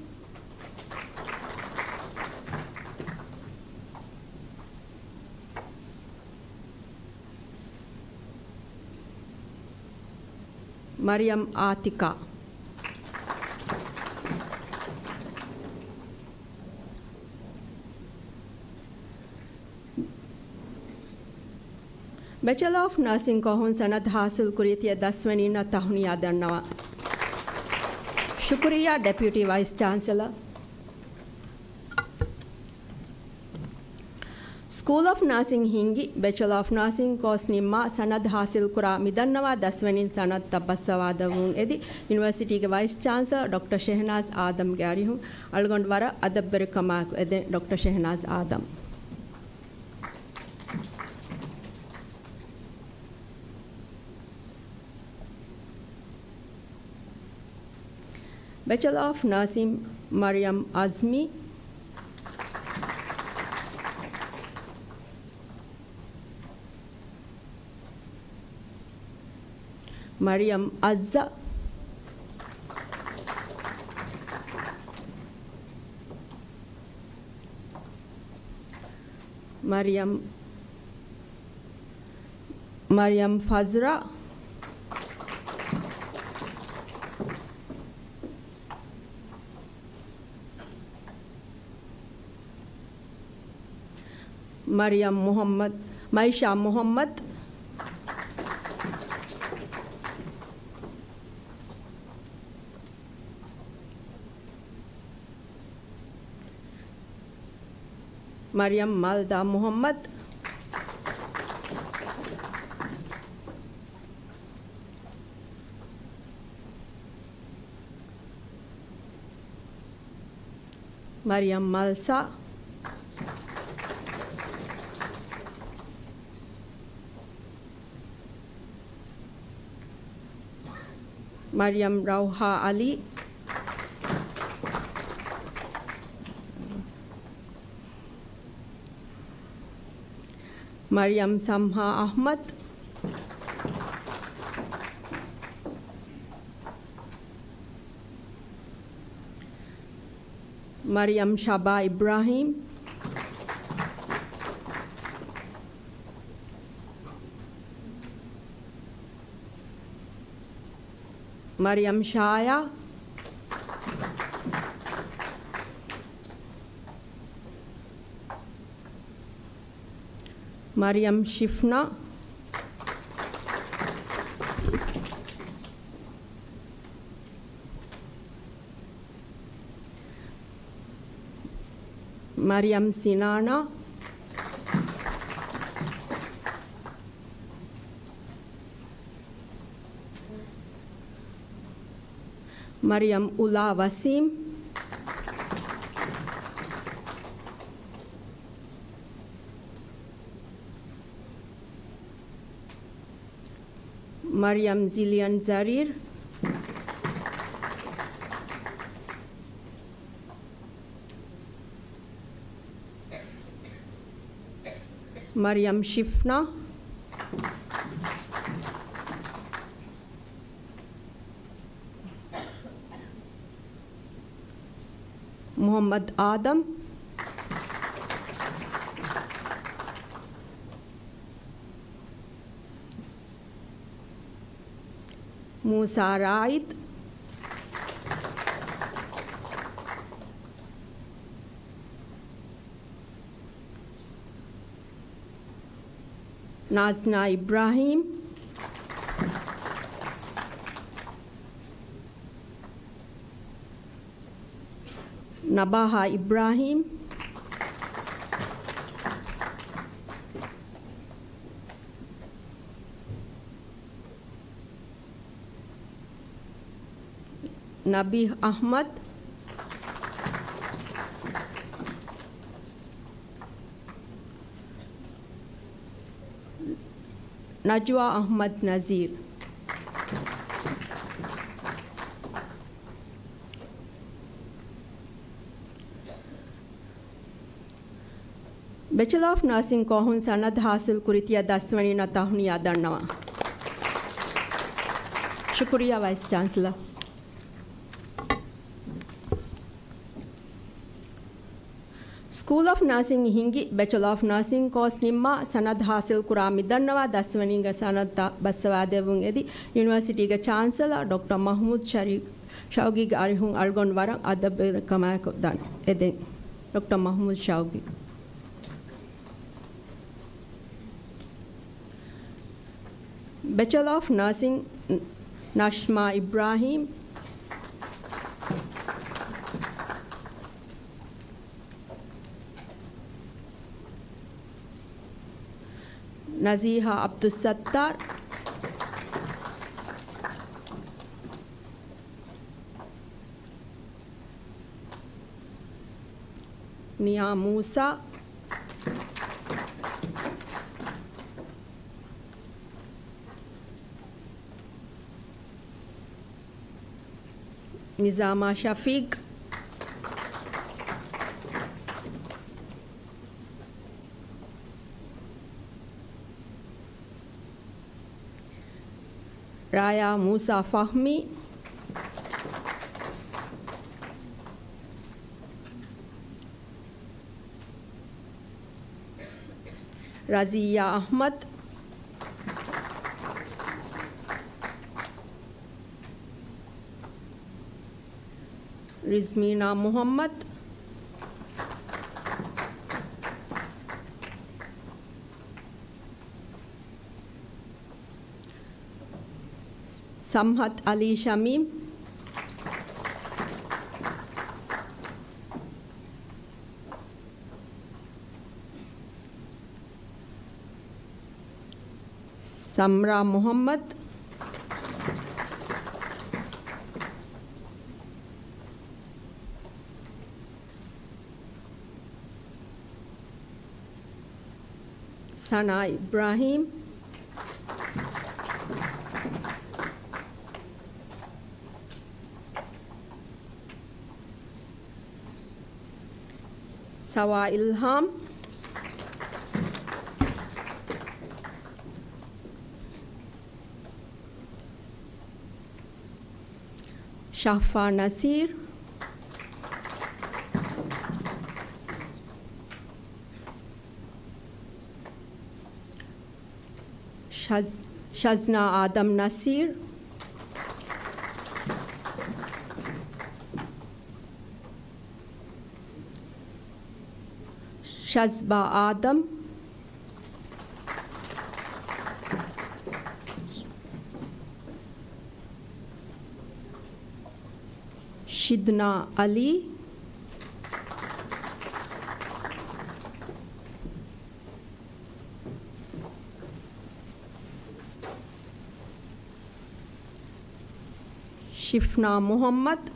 މަރިޔަމް އާތިޤާ. ބެޗެލަރ އޮފް ނާސިން ކޮށް ހުން ސަނަދު ހާސިލް ކުރި ތިޔަ ދަސްވަނީންނަށް ތަހުނިޔާ ދަންނަވަން. ޝުކުރިއްޔާ، ޑެޕިއުޓީ ވައިސް ޗާންސެލަރ. ސްކޫލް އޮފް ނާސިން ހިންގި، ބެޗެލަރ އޮފް ނާސިން ކޯސް ނިންމާ، ސަނަދު ހާސިލް ކުރާ މިދަންނަވާ ދަސްވަނީން ސަނަދުތައް ބައްސަވާދެއްވުން އެދި، ޔުނިވަރސިޓީގެ ވައިސް ޗާންސެލަރ ޑޮކްޓަރ ޝެހެނާޒް އާދަމްގެ އަރިހުން އަޅުގަނޑު ވަރަށް އަދަބުވެރިކަމާއެކު އެދެން ޑޮކްޓަރ ޝެހެނާޒް އާދަމް. ބެޗެލަރ އޮފް ނާސިން، މަރިޔަމް އަޒްމީ، މަރިޔަމް އައްޒަ، މަރިޔަމް، މަރިޔަމް ފަޒްރާ، މަރިޔަމް މުޙައްމަދު، މައިޝާ މުޙައްމަދު، މަރިޔަމް މަލްދާ މުޙައްމަދު، މަރިޔަމް މަލްސާ، މަރިޔަމް ރައުހާ ޢަލީ، މަރިޔަމް ސަމްހާ އަޙްމަދު، މަރިޔަމް ޝަބާ އިބްރާހީމް، މަރިޔަމް ޝާޔާ، މަރިޔަމް ޝިފްނާ، މަރިޔަމް ސިނާނާ، މަރިޔަމް އުލާ ވަސީމް، މަރިޔަމް ޒިލިޔަން ޒަރީރް، މަރިޔަމް ޝިފްނާ، މުޙައްމަދު އާދަމް، މޫސާ ރާއިދު، ނާޒްނާ އިބްރާހީމް، ނަބާހާ އިބްރާހީމް، ނަބީހް އަޙްމަދު، ނަޖްވާ އަޙްމަދު ނަޒީރު. ބެޗެލަ އޮފް ނާސިން ކޯހުން ސަނަދު ހާސިލް ކުރި ތިޔަ ދަސްވަނީންނަށް ތަހުނިޔާ ދަންނަވަން. ޝުކުރިއްޔާ ވައިސް ޗާންސެލަރ. ސްކޫލް އޮފް ނާސިން ހިންގި ބެޗެލަ އޮފް ނާސިން ކޯސް ނިންމާ ސަނަދު ހާސިލް ކުރާ މި ދަންނަވާ ދަސްވަނީގެ ސަނަދުތައް ބައްސަވާދެއްވުން އެދި، ޔުނިވަރސިޓީގެ ޗާންސެލަރ ޑޮކްޓަރ މަޙްމޫދު ޝަރީފް ޝައުގީގެ އަރިހުން އަޅުގަނޑު ވަރަށް އަދަބުވެރިކަމާއެކު ދަން އެދެން. ޑޮކްޓަރ މަޙްމޫދު ޝައުގީ. ބެޗެލަ އޮފް ނާސިން، ނަޝްމާ އިބްރާހީމް. ނަޒީހާ ޢަބްދުއްސައްތާރު. ނިޔާ މޫސާ. ނިޒާމާ ޝަފީޤް. ރާޔާ މޫސާ ފަހްމީ. ރަޒިއްޔާ އަޙްމަދު. ރިޒްމީނާ މުޙައްމަދު. ސަމްހަތު އަލީ ޝަމީމް. ސަމްރާ މުޙައްމަދު. ސަނާ އިބްރާހީމް. ސަވާ އިލްހާމް. ޝަހްފާ ނަސީރު. ޝަޒް-، ޝަޒްނާ އާދަމް ނަސީރު. ޝަޒްބާ އާދަމް. ޝިދްނާ އަލީ. ޝިފްނާ މުޙައްމަދު.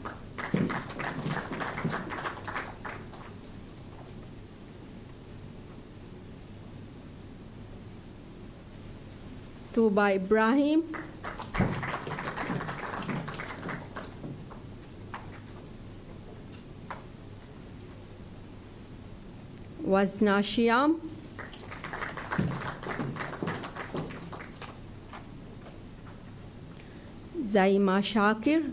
ތޫބާ އިބްރާހީމް. ވަޒްނާ ޝިޔާމް. ޒައިމާ ޝާކިރު.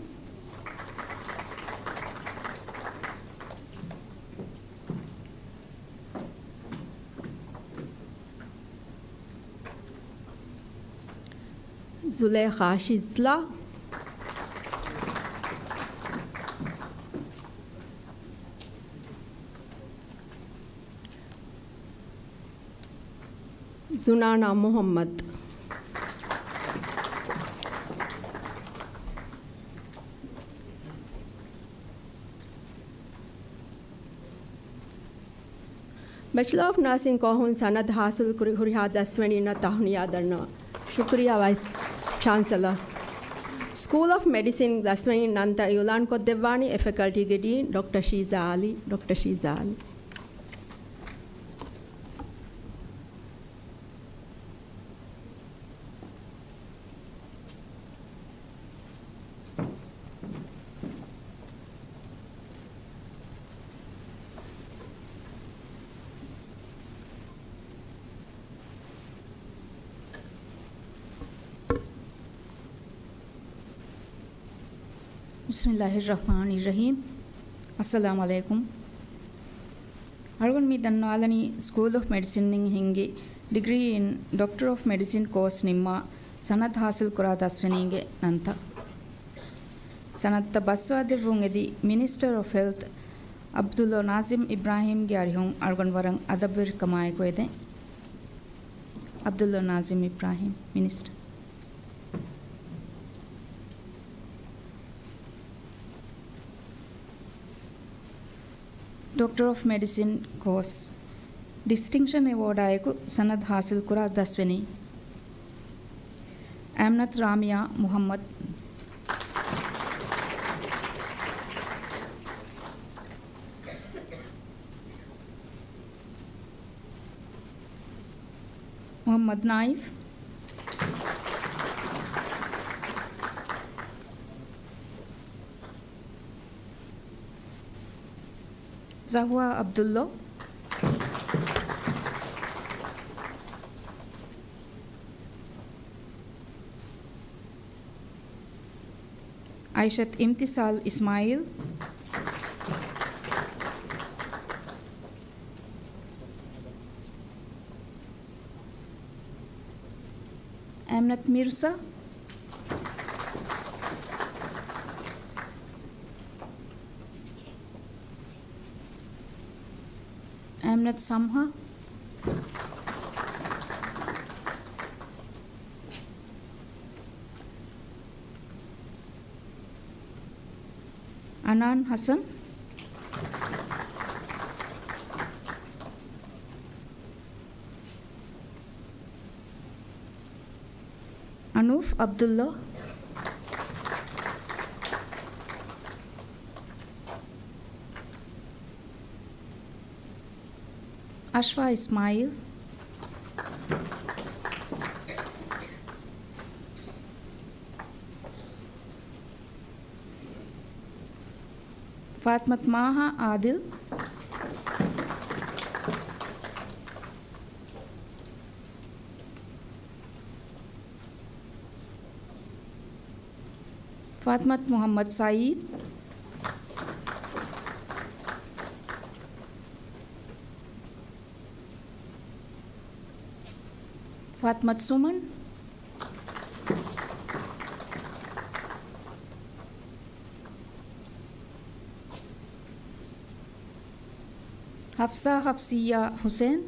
ޒުލޭޚާ ޝިޒްލާ. ޒުނާނާ މުޙައްމަދު. ބެޗެލަ އޮފް ނާސިން ކޯހުން ސަނަދު ހާސިލް ކުރި ހުރިހާ ދަސްވަނީންނަށް ތަހުނިޔާ ދަންނަވަން. ޝުކުރިއްޔާ ވައިސް ޗާންސެލަރ. ސްކޫލް އޮފް މެޑިސިން ދަސްވަނީން ނަންތައް އިއުލާން ކޮށްދެއްވާނީ ފެކަލްޓީގެ ޑީން ޑޮކްޓަރ ޝީޒާ އަލީ. ޑޮކްޓަރ ޝީޒާ އަލީ. ބިސްމިއްލާހިއްރަޙްމާނިއްރަޙީމް. އައްސަލާމު ޢަލައިކުމް. އަޅުގަނޑު މި ދަންނަވާލަނީ ސްކޫލް އޮފް މެޑިސިންއިން ހިންގި ޑިގްރީ އިން ޑޮކްޓަރ އޮފް މެޑިސިން ކޯސް ނިންމާ ސަނަދު ޙާޞިލްކުރާ ދަސްވެނީގެ ނަންތައް. ސަނަދުތައް ބައްސަވާދެއްވުން އެދި މިނިސްޓަރ އޮފް ހެލްތް ޢަބްދުﷲ ނާޒިމް އިބްރާހީމްގެ އަރިހުން އަޅުގަނޑު ވަރަށް އަދަބުވެރިކަމާއެކު އެދެން. ޢަބްދުﷲ ނާޒިމް އިބްރާހީމް، މިނިސްޓަރ. ޑޮކްޓަރ އޮފް މެޑިސިން ކޯސް ޑިސްޓިންކްޝަން އެވޯޑާއެކު ސަނަދު ޙާޞިލްކުރާ ދަސްވެނީ އަމްނަތް ރާމިޔާ މުޙައްމަދު. މުޙައްމަދު ނާއިފް. ޒަހުވާ ޢަބްދުﷲ. އައިޝަތު އިމްތިސާލް އިސްމާޢީލް. އަމްނަތު މިރުސާ. އަމްނަތު ސަމްހާ. އަނާން ޙަސަން. އަނޫފް ޢަބްދުﷲ. އަޝްފާ އިސްމާޢީލް. ފާތިމަތު މާހާ އާދިލް. ފާތިމަތު މުޙައްމަދު ސަޢީދު. ފާތިމަތު ސުމަން. ޙަފްޞާ ޙަފްޞިއްޔާ ޙުސެން.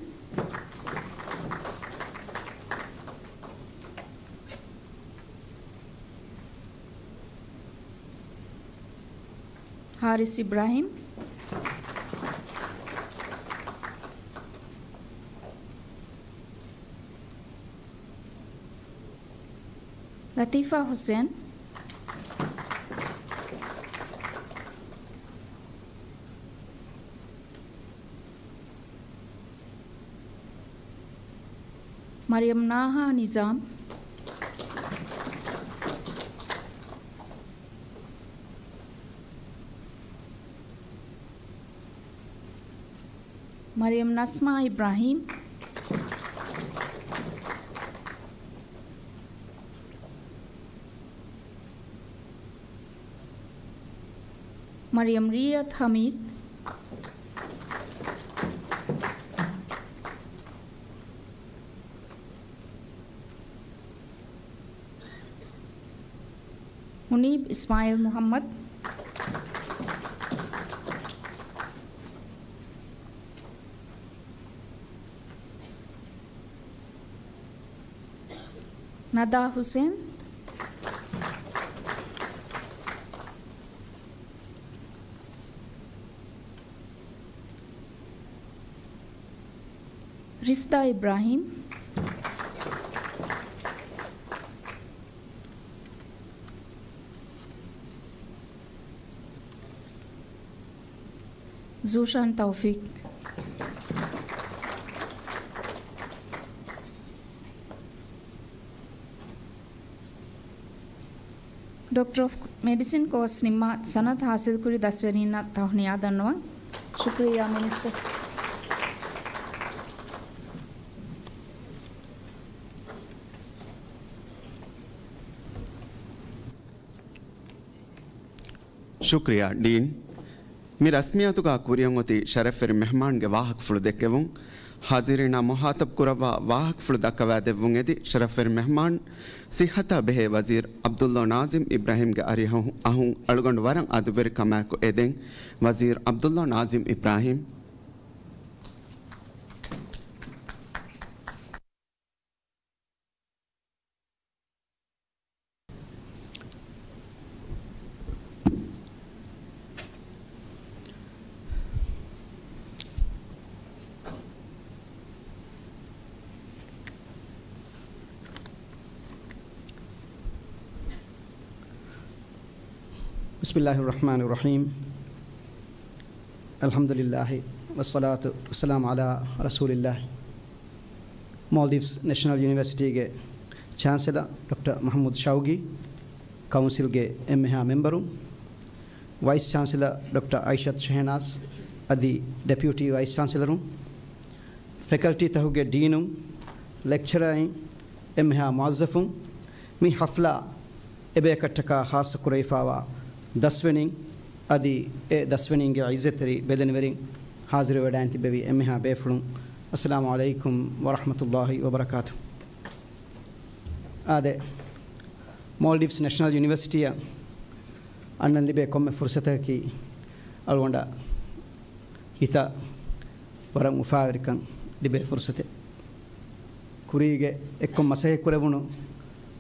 ޙާރިސް އިބްރާހީމް. ލަތީފާ ޙުސެން. މަރިޔަމް ނާހާ ނިޒާމް. މަރިޔަމް ނަސްމާ އިބްރާހީމް. މަރިޔަމް ރީއަތު ޙަމީދު. މުނީބް އިސްމާޢީލް މުޙައްމަދު. ނަދާ ޙުސެން. ރިފްދާ އިބްރާހީމް. ޒޫޝާން ތައުފީޤް. ޑޮކްޓަރ އޮފް މެޑިސިން ކޯސް ނިންމާ ސަނަދު ޙާޞިލްކުރި ދަސްވެރީންނަށް ތަހުނިޔާ ދަންނަވަން. ޝުކުރިއްޔާ މިނިސްޓަރ. ޝުކްރިޔާ، ޑީން. މި ރަސްމިއްޔާތުގަ ކުރިއަށް އޮތީ ޝަރަފްވެރި މެހްމާންގެ ވާހަކަފުޅު ދެއްކެވުން. ހާޒިރީނާ މުހާތަބް ކުރައްވާ ވާހަކަފުޅު ދައްކަވާ ދެއްވުން އެދި ޝަރަފްވެރި މެހްމާން، ޞިއްޙަތާ ބެހޭ ވަޒީރު ޢަބްދުﷲ ނާޒިމް އިބްރާހީމްގެ އަރިހަށް އަހުން އަޅުގަނޑު ވަރަށް އަދަބުވެރިކަމާއެކު އެދެން. ވަޒީރު ޢަބްދުﷲ ނާޒިމް އިބްރާހީމް. بسم الله الرحمن الرحيم. الحمد لله والصلاة والسلام على رسول الله. މޯލްޑިވްސް ނެޝަނަލް ޔުނިވަރސިޓީގެ ޗާންސެލަރ ޑޮކްޓަރ މަޙްމޫދު ޝައުގީ، ކައުންސިލްގެ އެންމެހާ މެމްބަރުން، ވައިސް ޗާންސެލަރ ޑޮކްޓަރ އައިޝަތު ޝެހެނާޒް އަދި ޑެޕިއުޓީ ވައިސް ޗާންސެލަރުން، ފެކަލްޓީތަކުގެ ޑީނުން، ލެކްޗަރަރުން، އެންމެހާ މުވައްޒަފުން، މި ޙަފްލާ އެބަޔަކަށްޓަކާ ޚާއްޞަކުރެވިފާވާ ދަސްވެނީން އަދި އެ ދަސްވެނީންގެ ޢިއްޒަތްތެރި ބެލެނިވެރިން، ޙާޟިރުވެވަޑައިން ތިއްބެވި އެންމެހާ ބޭފުޅުން، އައްސަލާމު ޢަލައިކުމް ވަރަޙްމަތުﷲ ވަބަރަކާތުހު. އާދެ، މޯލްޑިވްސް ނެޝަނަލް ޔުނިވަރސިޓީއަށް އަންނަން ލިބޭ ކޮންމެ ފުރުޞަތަކީ އަޅުގަނޑަށް ހިތަށް ވަރަށް އުފާވެރިކަން ލިބޭ ފުރުޞަތެއް. ކުރީގެ އެއްކޮށް މަސައްކަތްކުރެވުނު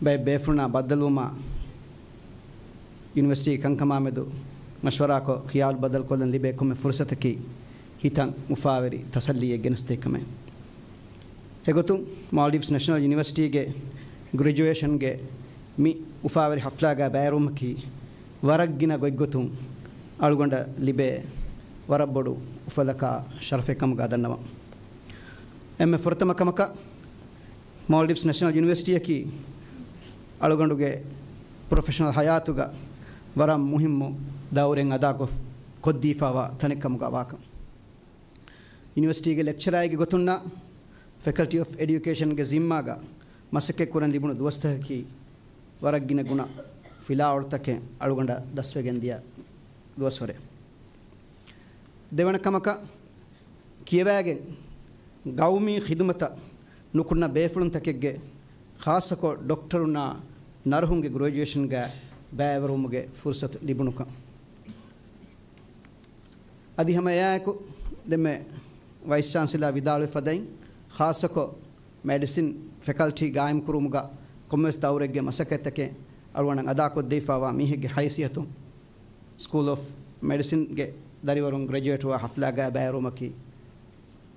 ބައެއް ބޭފުޅުންނާ ބައްދަލުވުމާ، ޔުނިވަރސިޓީ ކަންކަމާމެދު މަޝްވަރާކޮށް، ޚިޔާލު ބަދަލުކޮށްލަން ލިބޭ ކޮންމެ ފުރުޞަތަކީ ހިތަށް އުފާވެރި ތަސައްލީއެއް ގެނެސްދޭ ކަމެއް. އެގޮތުން، މޯލްޑިވްސް ނެޝަނަލް ޔުނިވަރސިޓީގެ ގްރެޖުއޭޝަންގެ މި އުފާވެރި ޙަފްލާގަ ބައިވެރިވުމަކީ، ވަރަށް ގިނަ ގޮތްގޮތުން އަޅުގަނޑަށް ލިބޭ ވަރަށް ބޮޑު އުފަލަކާ ޝަރަފެއް ކަމުގަ ދަންނަވަން. އެންމެ ފުރަތަމަ ކަމަކަށް، މޯލްޑިވްސް ނެޝަނަލް ޔުނިވަރސިޓީއަކީ އަޅުގަނޑުގެ ޕްރޮފެޝަނަލް ޙަޔާތުގަ ވަރަށް މުހިއްމު ދައުރެއް އަދާކޮށް، ކޮށްދީފާވާ ތަނެއް ކަމުގަ ވާކަން. ޔުނިވަރސިޓީގެ ލެކްޗަރާއެއްގެ ގޮތުންނާ، ފެކަލްޓީ އޮފް އެޑިއުކޭޝަންގެ ޒިންމާގަ މަސައްކަތް ކުރަން ލިބުނު ދުވަސްތަކަކީ، ވަރަށް ގިނަ ގުނަ ފިލާވަޅުތަކެއް އަޅުގަނޑަށް ދަސްވެގެން ދިޔަ ދުވަސްވަރެއް. ދެވަނަ ކަމަކަށް، ކިޔަވައިގެން ގައުމީ ޚިދުމަތަށް ނުކުންނަ ބޭފުޅުންތަކެއްގެ، ޚާއްޞަކޮށް ޑޮކްޓަރުންނާ ނަރުހުންގެ ގްރެޖުއޭޝަންގަ ބައިވެރިވުމުގެ ފުރުޞަތު ލިބުނުކަން. އަދި ހަމަ އެއާއެކު، ދެންމެ ވައިސް ޗާންސެލާ ވިދާޅުވި ފަދައިން، ޚާއްޞަކޮށް މެޑިސިން ފެކަލްޓީ ގާއިމްކުރުމުގަ ކޮންމެވެސް ދައުރެއްގެ މަސައްކަތްތަކެއް އަޅުގަނޑަށް އަދާކޮށްދެވިފާވާ މީހެއްގެ ހައިސިއްޔަތުން، ސްކޫލް އޮފް މެޑިސިންގެ ދަރިވަރުން ގްރެޖުއޭޓްވާ ޙަފްލާގަ ބައިވެރިވުމަކީ،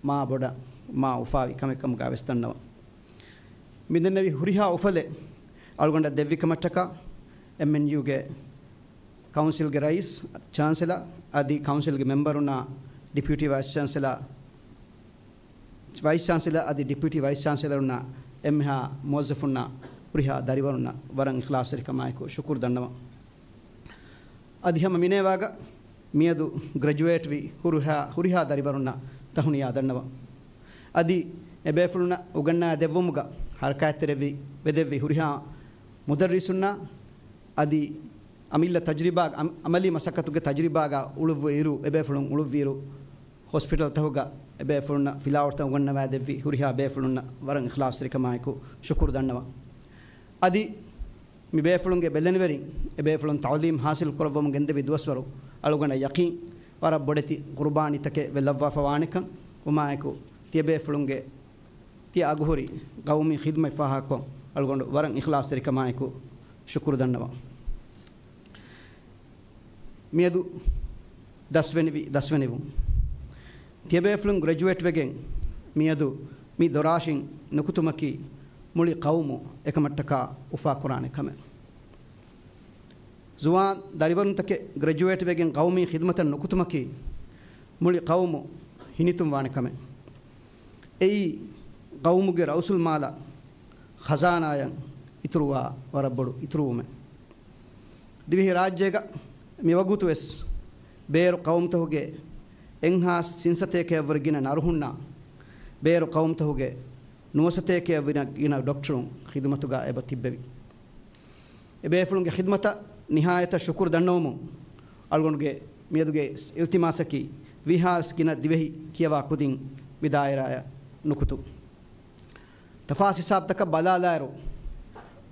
މާ ބޮޑަށް މާ އުފާވި ކަމެއް ކަމުގަ ވެސް ދަންނަވަން. މިދެންނެވި ހުރިހާ އުފަލެއް އަޅުގަނޑަށް ދެއްވި ކަމަށްޓަކާ، އެމްއެންޔޫގެ ކައުންސިލްގެ ރައީސް، ޗާންސެލާ އަދި ކައުންސިލްގެ މެމްބަރުންނާ، ޑެޕިއުޓީ ވައިސް ޗާންސެލާ، ވައިސް ޗާންސެލާ އަދި ޑެޕިއުޓީ ވައިސް ޗާންސެލަރުންނާ، އެންމެހާ މުވައްޒަފުންނާ، ހުރިހާ ދަރިވަރުންނަށް ވަރަށް އިޚްލާޞްތެރިކަމާއެކު ޝުކުރު ދަންނަވަން. އަދި ހަމަ މިނޭވާގަ މިއަދު ގްރެޖުއޭޓްވި ހުރިހާ، ހުރިހާ ދަރިވަރުންނަށް ތަހުނިޔާ ދަންނަވަން. އަދި އެބޭފުޅުންނަށް އުގަންނާ ދެއްވުމުގަ ހަރަކާތްތެރިވެ، ވެދެއްވި ހުރިހާ މުދައްރިސުންނާ އަދި އަމިއްލަ ތަޖްރިބާ، އަމަ، އަމަލީ މަސައްކަތުގެ ތަޖްރިބާގަ އުޅުއްވި އިރު، އެބޭފުޅުން އުޅުއްވި އިރު، ހޮސްޕިޓަލްތަކުގަ އެބޭފުޅުންނަށް ފިލާވަޅުތައް އުގަންނަވާ ދެއްވި ހުރިހާ ބޭފުޅުންނަށް ވަރަށް އިޚްލާޞްތެރިކަމާއެކު ޝުކުރު ދަންނަވަން. އަދި މި ބޭފުޅުންގެ ބެލެނިވެރިން އެބޭފުޅުން ތަޢުލީމް ޙާޞިލް ކުރައްވަމުން ގެންދެވި ދުވަސްވަރު އަޅުގަނޑަށް ޔަޤީން ވަރަށް ބޮޑެތި ޤުރުބާނީތަކެއް ވެލައްވާފަ ވާނެކަން ވުމާއެކު، ތިޔަބޭފުޅުންގެ ތިޔަ އަގުހުރި ގައުމީ ޚިދުމަތް ފާހަގަކޮށް އަޅުގަނޑު ވަރަށް އިޚްލާޞްތެރިކަމާއެކު ޝުކުރު ދަންނަވަން. މިއަދު ދަސްވެނިވި، ދަސްވެނިވުން. ތިޔަބޭފުޅުން ގްރެޖުއޭޓްވެގެން މިއަދު މި ދޮރާށިން ނުކުތުމަކީ މުޅި ޤައުމު އެކަމަށްޓަކާ އުފާކުރާނެ ކަމެއް. ޒުވާން ދަރިވަރުންތަކެއް ގްރެޖުއޭޓްވެގެން ޤައުމީ ޚިދުމަތަށް ނުކުތުމަކީ މުޅި ޤައުމު ހިނިތުންވާނެ ކަމެއް. އެއީ ޤައުމުގެ ރައުސުލްމާލަށް، ޚަޒާނާއަށް އިތުރުވާ ވަރަށް ބޮޑު އިތުރުވުމެއް. ދިވެހިރާއްޖޭގަ މިވަގުތުވެސް ބޭރު ޤައުމުތަކުގެ އެއްހާސް ސިންސަތޭކައަށްވުރެ ގިނަ ނަރުހުންނާ، ބޭރު ޤައުމުތަކުގެ ނުވަސަތޭކައަށްވުރެ ގިނަ ޑޮކްޓަރުން ޚިދުމަތުގަ އެބަ ތިއްބެވި. އެބޭފުޅުންގެ ޚިދުމަތަށް ނިހާޔަތަށް ޝުކުރު ދަންނަވަމުން، އަޅުގަނޑުގެ މިއަދުގެ އިލްތިމާސަކީ، ވީހާވެސް ގިނަ ދިވެހި ކިޔަވާ ކުދިން މި ދާއިރާއަށް ނުކުތުން. ތަފާސް ހިސާބުތަކަށް ބަލާލާއިރު،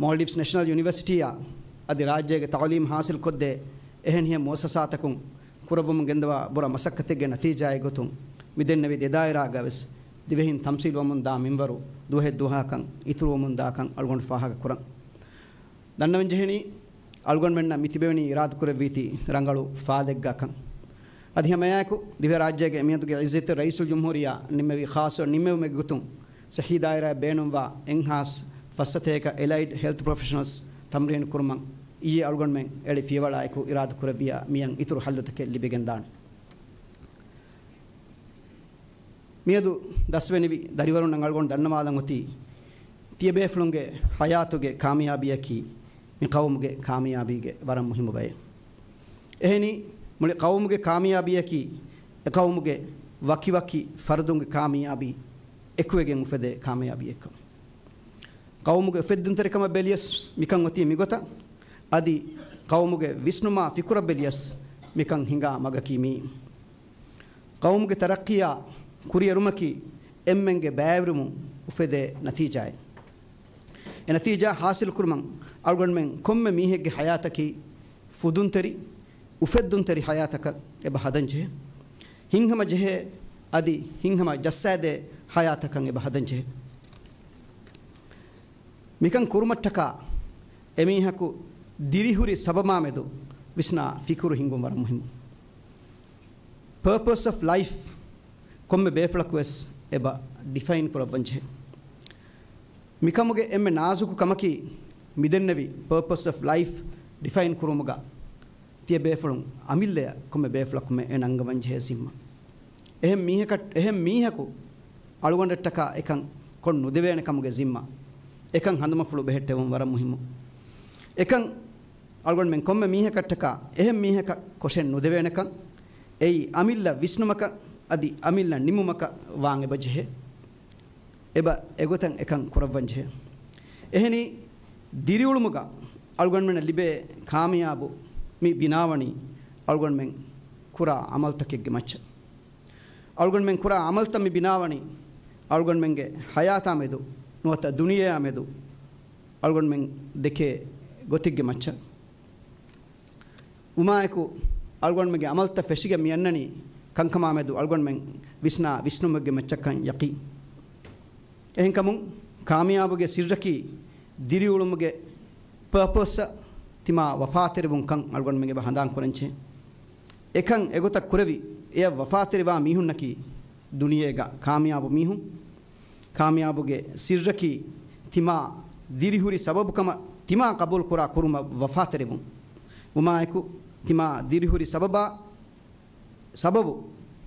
މޯލްޑިވްސް ނެޝަނަލް ޔުނިވަރސިޓީއާ އަދި ރާއްޖޭގެ ތައުލީމް ހާސިލްކޮށްދޭ އެހެނިހެން މުއައްސަސާތަކުން ކުރައްވަމުން ގެންދަވާ ބުރަ މަސައްކަތެއްގެ ނަތީޖާއެއް ގޮތުން، މި ދެންނެވި ދެ ދާއިރާގަވެސް ދިވެހިން ތަމްސީލުވަމުން ދާ މިންވަރު ދުވަހެއްދުވަހަކަށް އިތުރުވަމުން ދާކަން އަޅުގަނޑު ފާހަގަކުރަން. ދަންނަވަންޖެހެނީ، އަޅުގަނޑުމެންނަށް މި ތިބެވެނީ އިރާދަކުރެއްވީތީ ރަނގަޅު ފާލެއްގަކަން. އަދި ހަމައެއާއެކު، ދިވެހިރާއްޖޭގެ މިއަދުގެ އިއްޒަތްތެރި ރައީސުލްޖުމްހޫރިއްޔާ ނިންމެވި ޚާއްޞަ ނިންމެވުމެއްގެ ގޮތުން، ސަހީ ދާއިރާއަށް ބޭނުންވާ އެއްހާސް ފައްސަތޭކަ އެލައިޑް ހެލްތް ޕްރޮފެޝަނަލްސް ތަމްރީނު ކުރުމަށް އިއްޔެ އަޅުގަނޑުމެން އެޅި ފިޔަވަޅާއެކު އިރާދަކުރެއްވިޔާ މިއަށް އިތުރު ހައްލުތަކެއް ލިބިގެންދާނެ. މިއަދު ދަސްވެނިވި ދަރިވަރުންނަށް އަޅުގަނޑު ދަންނަވާލަން އޮތީ، ތިޔަބޭފުޅުންގެ ޙަޔާތުގެ ކާމިޔާބީއަކީ މި ޤައުމުގެ ކާމިޔާބީގެ ވަރަށް މުހިއްމު ބައެއް. އެހެނީ، މުޅި ޤައުމުގެ ކާމިޔާބީއަކީ އެ ޤައުމުގެ ވަކިވަކި ފަރުދުންގެ ކާމިޔާބީ އެކުވެގެން އުފެދޭ ކާމިޔާބީއެއްކަން. ޤައުމުގެ އުފެއްދުންތެރިކަމަށް ބެލިޔަސް މިކަން އޮތީ މިގޮތަށް، އަދި ޤައުމުގެ ވިސްނުމާ ފިކުރަށް ބެލިޔަސް މިކަން ހިނގާ މަގަކީ މިއީ. ޤައުމުގެ ތަރައްޤީއާ ކުރިއެރުމަކީ އެންމެންގެ ބައިވެރިވުމުން އުފެދޭ ނަތީޖާއެއް. އެ ނަތީޖާ ޙާޞިލުކުރުމަށް އަޅުގަނޑުމެން ކޮންމެ މީހެއްގެ ޙަޔާތަކީ ފުދުންތެރި، އުފެއްދުންތެރި ޙަޔާތަކަށް އެބަ ހަދަންޖެހޭ. ހިތްހަމަ ޖެހޭ އަދި ހިތްހަމަ ޖައްސާދޭ ޙަޔާތަކަށް އެބަ ހަދަންޖެހޭ. މިކަން ކުރުމަށްޓަކާ އެމީހަކު ދިރިހުރި ސަބަބާމެދު ވިސްނާ ފިކުރު ހިންގުން ވަރަށް މުހިއްމު. ޕާޕަސް އޮފް ލައިފް ކޮންމެ ބޭފުޅަކުވެސް އެބަ ޑިފައިން ކުރައްވަންޖެހޭ. މިކަމުގެ އެންމެ ނާޒުކު ކަމަކީ، މިދެންނެވި ޕާޕަސް އޮފް ލައިފް ޑިފައިން ކުރުމުގަ ތިޔަ ބޭފުޅުން އަމިއްލަޔަށް ކޮންމެ ބޭފުޅަކުމެ އެ ނަންގަވަން ޖެހޭ ޒިންމާ. އެހެން މީހަކަށް، އެހެން މީހަކު އަޅުގަނޑަށްޓަކާ އެކަން ކޮށް ނުދެވޭނެ ކަމުގެ ޒިންމާ. އެކަން ހަނދުމަފުޅު ބެހެއްޓެވުން ވަރަށް މުހިއްމު. އެކަން އަޅުގަނޑުމެން ކޮންމެ މީހަކަށްޓަކާ އެހެން މީހަކަށް ކޮށެއް ނުދެވޭނެކަން، އެއީ އަމިއްލަ ވިސްނުމަކަށް އަދި އަމިއްލަ ނިމުމަކަށް ވާން އެބަޖެހޭ. އެބަ އެގޮތަށް އެކަން ކުރައްވަންޖެހޭ. އެހެނީ، ދިރިއުޅުމުގަ އަޅުގަނޑުމެންނަށް ލިބޭ ކާމިޔާބު މި ބިނާވަނީ އަޅުގަނޑުމެން ކުރާ ޢަމަލުތަކެއްގެ މައްޗަށް. އަޅުގަނޑުމެން ކުރާ ޢަމަލުތައް މި ބިނާވަނީ އަޅުގަނޑުމެންގެ ޙަޔާތާ މެދު ނުވަތަ ދުނިޔެއާ މެދު އަޅުގަނޑުމެން ދެކޭ ގޮތެއްގެ މައްޗަށް. ވުމާއެކު، އަޅުގަނޑުމެންގެ ޢަމަލުތައް ފެށިގެން މި އަންނަނީ ކަންކަމާ މެދު އަޅުގަނޑުމެން ވިސްނާ ވިސްނުމެއްގެ މައްޗަށްކަން ޔަޤީން. އެހެންކަމުން، ކާމިޔާބުގެ ސިއްރަކީ ދިރިއުޅުމުގެ ޕާޕަސްއަށް ތިމާ ވަފާތެރިވުންކަން އަޅުގަނޑުމެން އެބަ ހަނދާން ކުރަންޖެހޭ. އެކަން އެގޮތަށް ކުރެވި، އެއަށް ވަފާތެރިވާ މީހުންނަކީ ދުނިޔޭގަ ކާމިޔާބު މީހުން. ކާމިޔާބުގެ ސިއްރަކީ ތިމާ ދިރިހުރި ސަބަބުކަމަށް ތިމާ ޤަބޫލުކުރާ ކުރުމަށް ވަފާތެރިވުން. ވުމާއެކު، ތިމާ ދިރިހުރި ސަބަބާ، ސަބަބު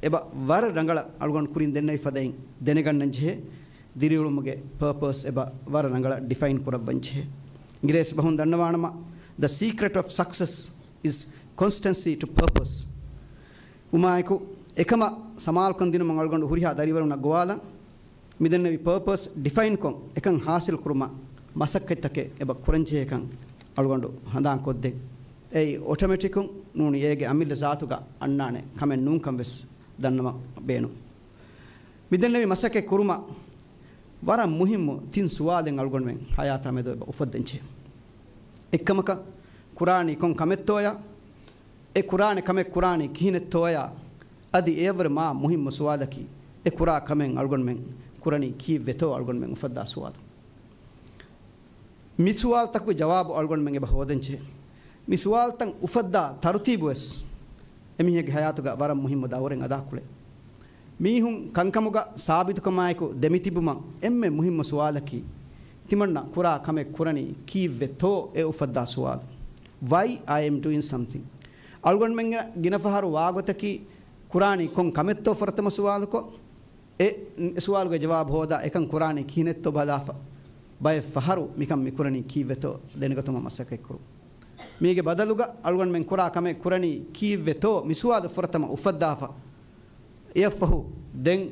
އެބަ ވަރަށް ރަނގަޅަށް އަޅުގަނޑު ކުރިން ދެންނެވި ފަދައިން ދެނެގަންނަންޖެހޭ. ދިރިއުޅުމުގެ ޕާޕަސް އެބަ ވަރަށް ރަނގަޅަށް ޑިފައިން ކުރައްވަންޖެހޭ. އިނގިރޭސި ބަހުން ދަންނަވާނަމަ، The secret of success is constancy to purpose. ވުމާއެކު، އެކަމަށް ސަމާލުކަން ދިނުމަށް އަޅުގަނޑު ހުރިހާ ދަރިވަރުންނަށް ގޮވާލަން. މިދެންނެވި ޕާޕަސް ޑިފައިންކޮށް، އެކަން ޙާޞިލުކުރުމަށް މަސައްކަތްތަކެއް އެބަ ކުރަންޖެހޭކަން އަޅުގަނޑު ހަނދާންކޮށްދޭ. އެއީ އޮޓޮމެޓިކުން ނޫނީ އޭގެ އަމިއްލަ ޒާތުގަ އަންނާނެ ކަމެއް ނޫންކަން ވެސް ދަންނަވަން ބޭނުން. މިދެންނެވި މަސައްކަތް ކުރުމަށް ވަރަށް މުހިއްމު ތިން ސުވާލެއް އަޅުގަނޑުމެން ޙަޔާތާ މެދު އެބަ އުފައްދަންޖެހޭ. އެއްކަމަކަށް، ކުރާނީ ކޮން ކަމެއްތޯޔާ؟ އެ ކުރާނެ ކަމެއް ކުރާނީ ކިހިނެއްތޯޔާ؟ އަދި އެޔަށްވުރެ މާ މުހިއްމު ސުވާލަކީ، އެ ކުރާ ކަމެއް އަޅުގަނޑުމެން ކުރަނީ ކީއްވެތޯ އަޅުގަނޑުމެން އުފައްދާ ސުވާލު. މި ސުވާލުތަކުގެ ޖަވާބު އަޅުގަނޑުމެން އެބަ ހޯދަންޖެހޭ. މި ސުވާލުތައް އުފައްދާ ތަރުތީބުވެސް އެމީހެއްގެ ޙަޔާތުގަ ވަރަށް މުހިއްމު ދައުރެއް އަދާކުޅޭ. މީހުން ކަންކަމުގަ ސާބިތުކަމާއެކު ދެމިތިބުމަށް އެންމެ މުހިއްމު ސުވާލަކީ، ތިމަންނަ ކުރާ ކަމެއް ކުރަނީ ކީއްވެތޯ އެ އުފައްދާ ސުވާލު. Why I am doing something. އަޅުގަނޑުމެންގެ ގިނަ ފަހަރު ވާގޮތަކީ، ކުރާނީ ކޮން ކަމެއްތޯ ފުރަތަމަ ސުވާލުކޮށް، އެ ސުވާލުގެ ޖަވާބު ހޯދާ، އެކަން ކުރާނީ ކިހިނެއްތޯ ބަލާފަ، ބައެއް ފަހަރު މިކަން މިކުރަނީ ކީއްވެތޯ ދެނެގަތުމަށް މަސައްކަތްކުރުން. މީގެ ބަދަލުގަ އަޅުގަނޑުމެން ކުރާ ކަމެއް ކުރަނީ ކީއްވެތޯ މި ސުވާލު ފުރަތަމަ އުފައްދާފަ، އެއަށްފަހު ދެން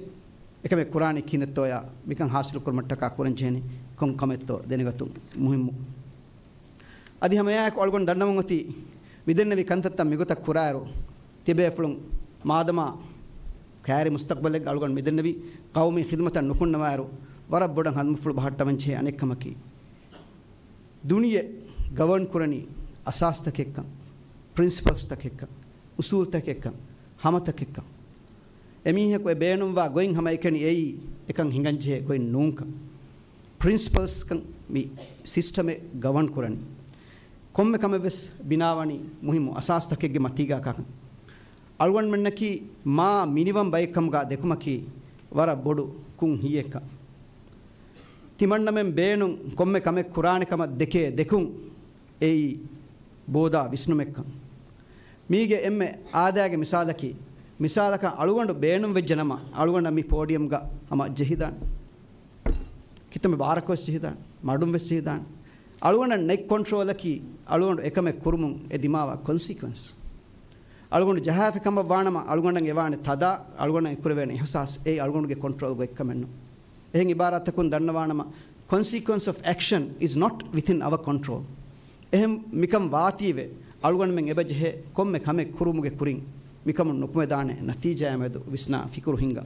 އެކަމެއް ކުރާނީ ކިހިނެއްތޯޔާ، މިކަން ޙާޞިލުކުރުމަށްޓަކާ ކުރަންޖެހެނީ ކޮން ކަމެއްތޯ ދެނެގަތުން މުހިއްމު. އަދި ހަމައެއާއެކު އަޅުގަނޑު ދަންނަވަން އޮތީ، މިދެންނެވި ކަންތައްތައް މިގޮތަށް ކުރާއިރު، ތިބޭފުޅުން މާދަމާ ކައިރި މުސްތަޤްބަލެއްގަ އަޅުގަނޑު މިދެންނެވި ޤައުމީ ޚިދުމަތަށް ނުކުންނަވާއިރު، ވަރަށް ބޮޑަށް ހަނދުމަފުޅު ބަހައްޓަވަންޖެހޭ އަނެއްކަމަކީ، ދުނިޔެ ގަވަން ކުރަނީ އަސާސްތަކެއްކަން، ޕްރިންސިޕަލްސްތަކެއްކަން، އުސޫލްތަކެއްކަން، ހަމަތަކެއްކަން. އެމީހަކު އެ ބޭނުންވާ ގޮތް ހަމައެކަނި އެއީ އެކަން ހިނގަންޖެހޭ ގޮތް ނޫންކަން. ޕްރިންސިޕަލްސްކަން މި ސިސްޓަމެއް ގަވަން ކުރަނީ. ކޮންމެ ކަމެއްވެސް ބިނާވަނީ މުހިއްމު އަސާސްތަކެއްގެ މަތީގާ ކަކަން. އަޅުގަނޑުމެންނަކީ މާ މިނިވަން ބައެއްކަމުގާ ދެކުމަކީ ވަރަށް ބޮޑު ކުން ހިޔެއްކަން. ތިމަންނަމެން ބޭނުން ކޮންމެ ކަމެއް ކުރާނެ ކަމަށް ދެކޭ ދެކުން އެއީ ބޯދާ ވިސްނުމެއްކަން. މީގެ އެންމެ އާދައިގެ މިސާލަކީ، މިސާލަކަށް އަޅުގަނޑު ބޭނުން ވެއްޖެ ނަމަ، އަޅުގަނޑަށް މި ޕޯޑިއަމްގަ ހަމަ ޖެހިދާނެ. ކިތަންމެ ބާރަކުވެސް ޖެހިދާނެ. މަޑުން ވެސް ޖެހިދާނެ. އަޅުގަނޑަށް ނެތް ކޮންޓްރޯލަކީ، އަޅުގަނޑު އެކަމެއް ކުރުމުން އެ ދިމާވާ ކޮންސީކުއެންސް. އަޅުގަނޑު ޖަހާފި ކަމަށް ވާނަމަ، އަޅުގަނޑަށް އެވާނެ ތަދާ، އަޅުގަނޑަށް އެކުރެވޭނެ އިހުސާސް، އެއީ އަޅުގަނޑުގެ ކޮންޓްރޯލްގަ އެއްކަމެއްނު. އެހެން އިބާރާތަކުން ދަންނަވާނަމަ، consequence of action is not within our control. އެހެން މިކަން ވާތީވެ، އަޅުގަނޑުމެން އެބަޖެހޭ ކޮންމެ ކަމެއް ކުރުމުގެ ކުރިން މިކަމުން ނުކުމެދާނެ ނަތީޖާއާ މެދު ވިސްނާ ފިކުރު ހިންގާ.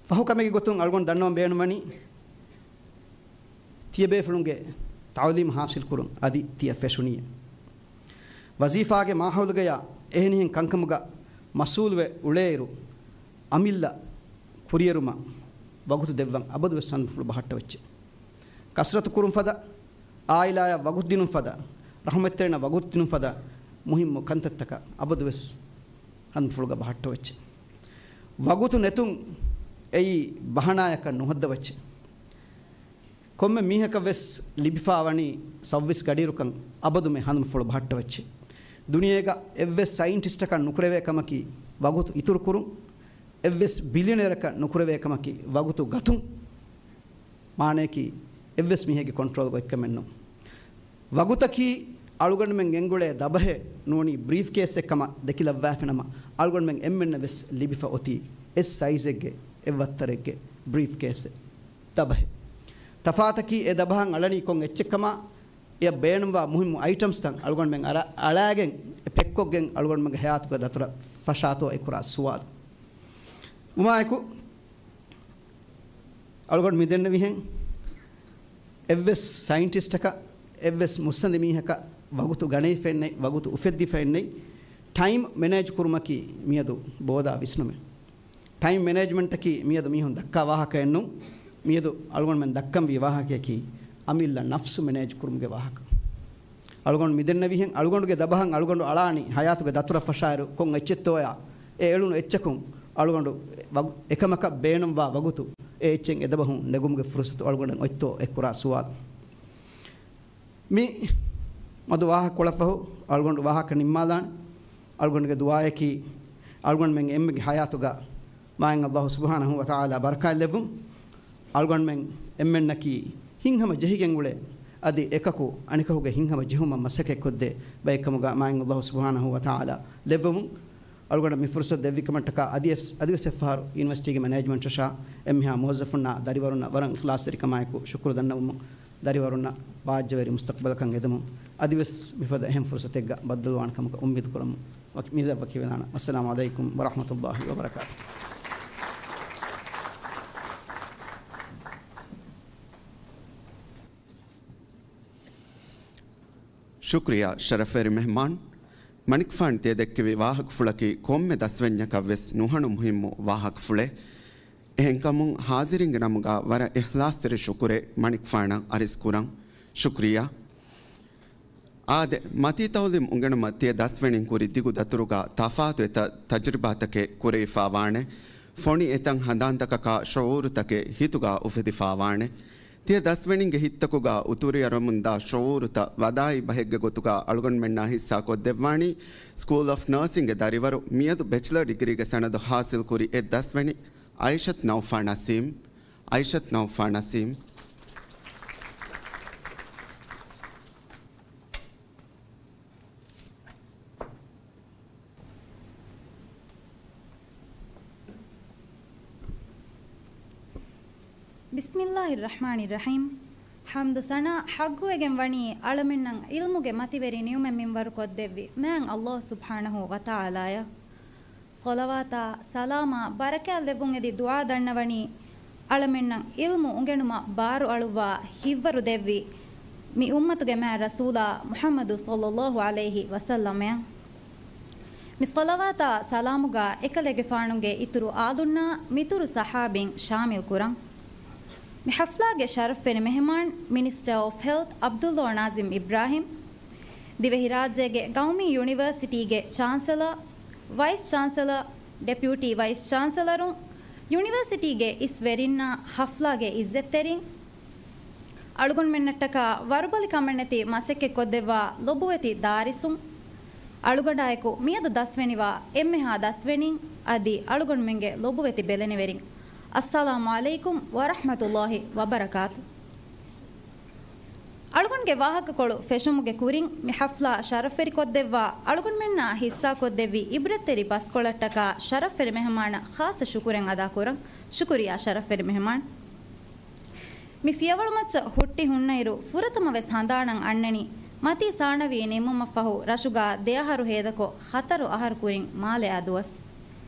ފަހު ކަމެއްގެ ގޮތުން އަޅުގަނޑު ދަންނަވަން ބޭނުންވަނީ، ތިޔަބޭފުޅުންގެ ތަޢުލީމު ޙާޞިލް ކުރުން އަދި ތިޔަ ފެށުނީއޭ. ވަޒީފާގެ މާހައުލުގަޔާ އެހެނިހެން ކަންކަމުގަ މަސްއޫލުވެ އުޅޭއިރު، އަމިއްލަ ކުރިއެރުމަށް ވަގުތު ދެއްވަން އަބަދުވެސް ހަނދުފުޅު ބަހައްޓަވައްޗެ. ކަސްރަތު ކުރުން ފަދަ، އާއިލާއަށް ވަގުތު ދިނުން ފަދަ، ރަޙުމަތްތެރިންނަށް ވަގުތު ދިނުން ފަދަ މުހިއްމު ކަންތައްތަކަށް އަބަދުވެސް ހަނދުފުޅުގަ ބަހައްޓަވައްޗެ. ވަގުތު ނެތުން އެއީ ބަހަނާޔަކަށް ނުހައްދަވައްޗެ. ކޮންމެ މީހަކަށް ވެސް ލިބިފާ ވަނީ ސައުވީސް ގަޑިއިރުކަން އަބަދުމެ ހަނދުމަފުޅު ބަހައްޓަވައްޗެ. ދުނިޔޭގަ އެއްވެސް ސައިންޓިސްޓަކަށް ނުކުރެވޭ ކަމަކީ ވަގުތު އިތުރު ކުރުން، އެއްވެސް ބިލިއަނިއަރަކަށް ނުކުރެވޭ ކަމަކީ ވަގުތު ގަތުން. މާނަޔަކީ އެއްވެސް މީހެއްގެ ކޮންޓްރޯލްގަ އޮތްކަމެއްނު. ވަގުތަކީ އަޅުގަނޑުމެން ގެންގުޅޭ ދަބަހެއް ނޫނީ ބްރީފްކޭސްއެއް ކަމަށް ދެކިލައްވާފިނަމަ، އަޅުގަނޑުމެން އެންމެންނަށް ވެސް ލިބިފަ އޮތީ އެއް ސައިޒެއްގެ، އެއް ވައްތަރެއްގެ ބްރީފްކޭސްއެއް، ދަބަހެއް. ތަފާތަކީ އެ ދަބަހަށް އަޅަނީ ކޮން އެއްޗެއްކަމާ، އެޔަށް ބޭނުންވާ މުހިއްމު އައިޓަމްސްތައް އަޅުގަނޑުމެން އަރާ، އަޅާގެން އެ ޕެކްކޮށްގެން އަޅުގަނޑުމެންގެ ހަޔާތުގެ ދަތުރަށް ފަށާތޯ އެ ކުރާ ސުވާލު. ވުމާއެކު، އަޅުގަނޑު މިދެންނެވިހެން، އެއްވެސް ސައިންޓިސްޓަކަށް، އެއްވެސް މުއްސަނދި މީހަކަށް ވަގުތު ގަނެވިފައެއްނެތް، ވަގުތު އުފެއްދިފައެއްނެތް. ޓައިމް މެނޭޖް ކުރުމަކީ މިއަދު ބޯދާ ވިސްނުމެއް. ޓައިމް މެނޭޖްމަންޓަކީ މިއަދު މީހުން ދައްކާ ވާހަކައެއްނޫން. މިއަދު އަޅުގަނޑުމެން ދައްކަންވީ ވާހަކަޔަކީ އަމިއްލަ ނަފްސު މެނޭޖް ކުރުމުގެ ވާހަކަ. އަޅުގަނޑު މިދެންނެވިހެން، އަޅުގަނޑުގެ ދަބަހަށް އަޅުގަނޑު އަޅާނީ ހަޔާތުގެ ދަތުރަށް ފަށާއިރު ކޮން އެއްޗެއްތޯޔާ، އެ އެޅުނު އެއްޗަކުން އަޅުގަނޑު ވަގު-، އެކަމަކަށް ބޭނުންވާ ވަގުތު އެ އެއްޗެއް އެދަބަހުން ނެގުމުގެ ފުރުސަތު އަޅުގަނޑަށް އޮތްތޯ އެ ކުރާ ސުވާލު. މި މަދު ވާހަކަކޮޅަށްފަހު އަޅުގަނޑު ވާހަކަ ނިންމާލާނެ. އަޅުގަނޑުގެ ދުޢާއަކީ، އަޅުގަނޑުމެން އެންމެގެ ހަޔާތުގަ މާތް ﷲ ސުބްޙާނަހޫ ވަތަޢާލާ ބަރަކާތްލެއްވުން. އަޅުގަނޑުމެން އެންމެންނަކީ ހިތްހަމަ ޖެހިގެން އުޅޭ، އަދި އެކަކު އަނެކަކުގެ ހިތްހަމަ ޖެހުމަށް މަސައްކަތްކޮށްދޭ ބައެއްކަމުގަ މާތް ﷲ ސުބްޙާނަހޫ ވަތަޢާލާ ލެއްވަމުން. އަޅުގަނޑަށް މި ފުރުސަތު ދެއްވިކަމަށްޓަކާ އަދިވެސް، އަދިވެސް އެއްފަހަރު ޔުނިވަރސިޓީގެ މެނޭޖްމަންޓަށާ އެންމެހާ މުވައްޒަފުންނާ ދަރިވަރުންނަށް ވަރަށް އިޚްލާޞްތެރިކަމާއެކު ޝުކުރު ދަންނަވަމުން. ދަރިވަރުންނަށް ބާއްޖަވެރި މުސްތަޤްބަލަކަށް އެދެމުން. އަދިވެސް މިފަދަ އެހެން ފުރުސަތެއްގަ ބައްދަލުވާނެ ކަމަކަށް އުއްމީދު ކުރަމުން. މި ދައްވާ ކިޔެވިދާނަން. އައްސަލާމު ޢަލައިކުމް ވަރަޙްމަތުﷲ ވަބަރަކާތުހު. ޝުކުރިއްޔާ ޝަރަފްވެރި މެހްމާން. މަނިކުފާނު ތިޔަ ދެއްކެވި ވާހަކަފުޅަކީ ކޮންމެ ދަސްވަންޏަކަށްވެސް ނުހަނު މުހިއްމު ވާހަކަފުޅެއް. އެހެންކަމުން ހާޒިރީންގެ ނަމުގަ ވަރަށް އިޚްލާޞްތެރި ޝުކުރެއް މަނިކުފާނަށް އަރިސް ކުރަން. ޝުކުރިއްޔާ. އާދެ، މަތީ ތަޢުލީމް އުނގެނުމަށް ތިޔަ ދަސްވެނީން ކުރި ދިގު ދަތުރުގަ ތަފާތު އެތައް ތަޖުރިބާތަކެއް ކުރެވިފާވާނެ. ފޮނި އެތައް ހަނދާންތަކަކާ ޝުޢޫރުތަކެއް ހިތުގަ އުފެދިފާވާނެ. ތިޔަ ދަސްވެނީންގެ ހިތްތަކުގަ އުތުރިއަރަމުންދާ ޝުޢޫރުތައް ވަދާއި ބަހެއްގެ ގޮތުގަ އަޅުގަނޑުމެންނާ ހިއްސާކޮށްދެއްވާނީ، ސްކޫލް އޮފް ނާސިންގެ ދަރިވަރު މިއަދު ބެޗެލަރ ޑިގްރީގެ ސަނަދު ހާސިލްކުރި އެއް ދަސްވެނި އައިޝަތު ނައުފާ ނަސީމް. އައިޝަތު ނައުފާ ނަސީމް. بسم الله الرحمن الرحيم. ޙަމްދު ސަނާ ޙައްޤުވެގެން ވަނީ އަޅަމެންނަށް ޢިލްމުގެ މަތިވެރި ނިޢުމަތް މިންވަރު ކޮށްދެއްވި މާތް ﷲ ސުބްޙާނަހޫ ވަތަޢާލާއަށް. ޞަލަވާތާ ސަލާމާ ބަރަކާތް ލެއްވުން އެދި ދުޢާ ދަންނަވަނީ އަޅަމެންނަށް ޢިލްމު އުނގެނުމަށް ބާރު އަޅުއްވާ ހިތްވަރު ދެއްވި މި އުއްމަތުގެ މާތް ރަސޫލާ މުޙައްމަދު ޞައްލައްލާހު ޢަލައިހި ވަސައްލަމައަށް. މި ޞަލަވާތާ ސަލާމުގާ އެކަލޭގެފާނުގެ އިތުރު އާލުންނާ މިތުރު ޞަޙާބީން ޝާމިލް ކުރަން. މި ޙަފްލާގެ ޝަރަފްވެރި މެހެމާން މިނިސްޓަރ އޮފް ހެލްތް ޢަބްދުﷲ ނާޒިމް އިބްރާހިމް، ދިވެހިރާއްޖޭގެ ޤައުމީ ޔުނިވަރސިޓީގެ ޗާންސެލަރ، ވައިސް ޗާންސެލަރ، ޑެޕިއުޓީ ވައިސް ޗާންސެލަރުން، ޔުނިވަރސިޓީގެ އިސް ވެރިންނާ، ޙަފްލާގެ އިއްޒަތްތެރިން، އަޅުގަނޑުމެންނަށްޓަކާ ވަރުބަލި ކަމެއްނެތި މަސައްކަތްކޮށްދެއްވާ ލޮބުވެތި ދާރިސުން، އަޅުގަނޑާއެކު މިއަދު ދަސްވެނިވާ އެންމެހާ ދަސްވެނީން އަދި އަޅުގަނޑުމެންގެ ލޮބުވެތި ބެލެނިވެރިން، އައްސަލާމު ޢަލައިކުމް ވަރަޙްމަތުﷲ ވަބަރަކާތު. އަޅުގަނޑުގެ ވާހަކަކޮޅު ފެށުމުގެ ކުރިން، މި ޙަފްލާ ޝަރަފްވެރިކޮށްދެއްވާ އަޅުގަނޑުމެންނާ ހިއްސާކޮށްދެއްވި ޢިބްރަތްތެރި ބަސްކޮޅަށްޓަކާ ޝަރަފްވެރި މެހެމާނަށް ޚާއްޞަ ޝުކުރެއް އަދާކުރަން. ޝުކުރިއްޔާ ޝަރަފްވެރި މެހެމާން. މި ފިޔަވަޅުމައްޗަށް ހުއްޓި ހުންނައިރު ފުރަތަމަވެސް ހަނދާނަށް އަންނަނީ، މަތީ ސާނަވީ ނިންމުމަށްފަހު ރަށުގާ ދެއަހަރު ހޭދަކޮށް ހަތަރު އަހަރު ކުރިން މާލެއާ ދުވަސް.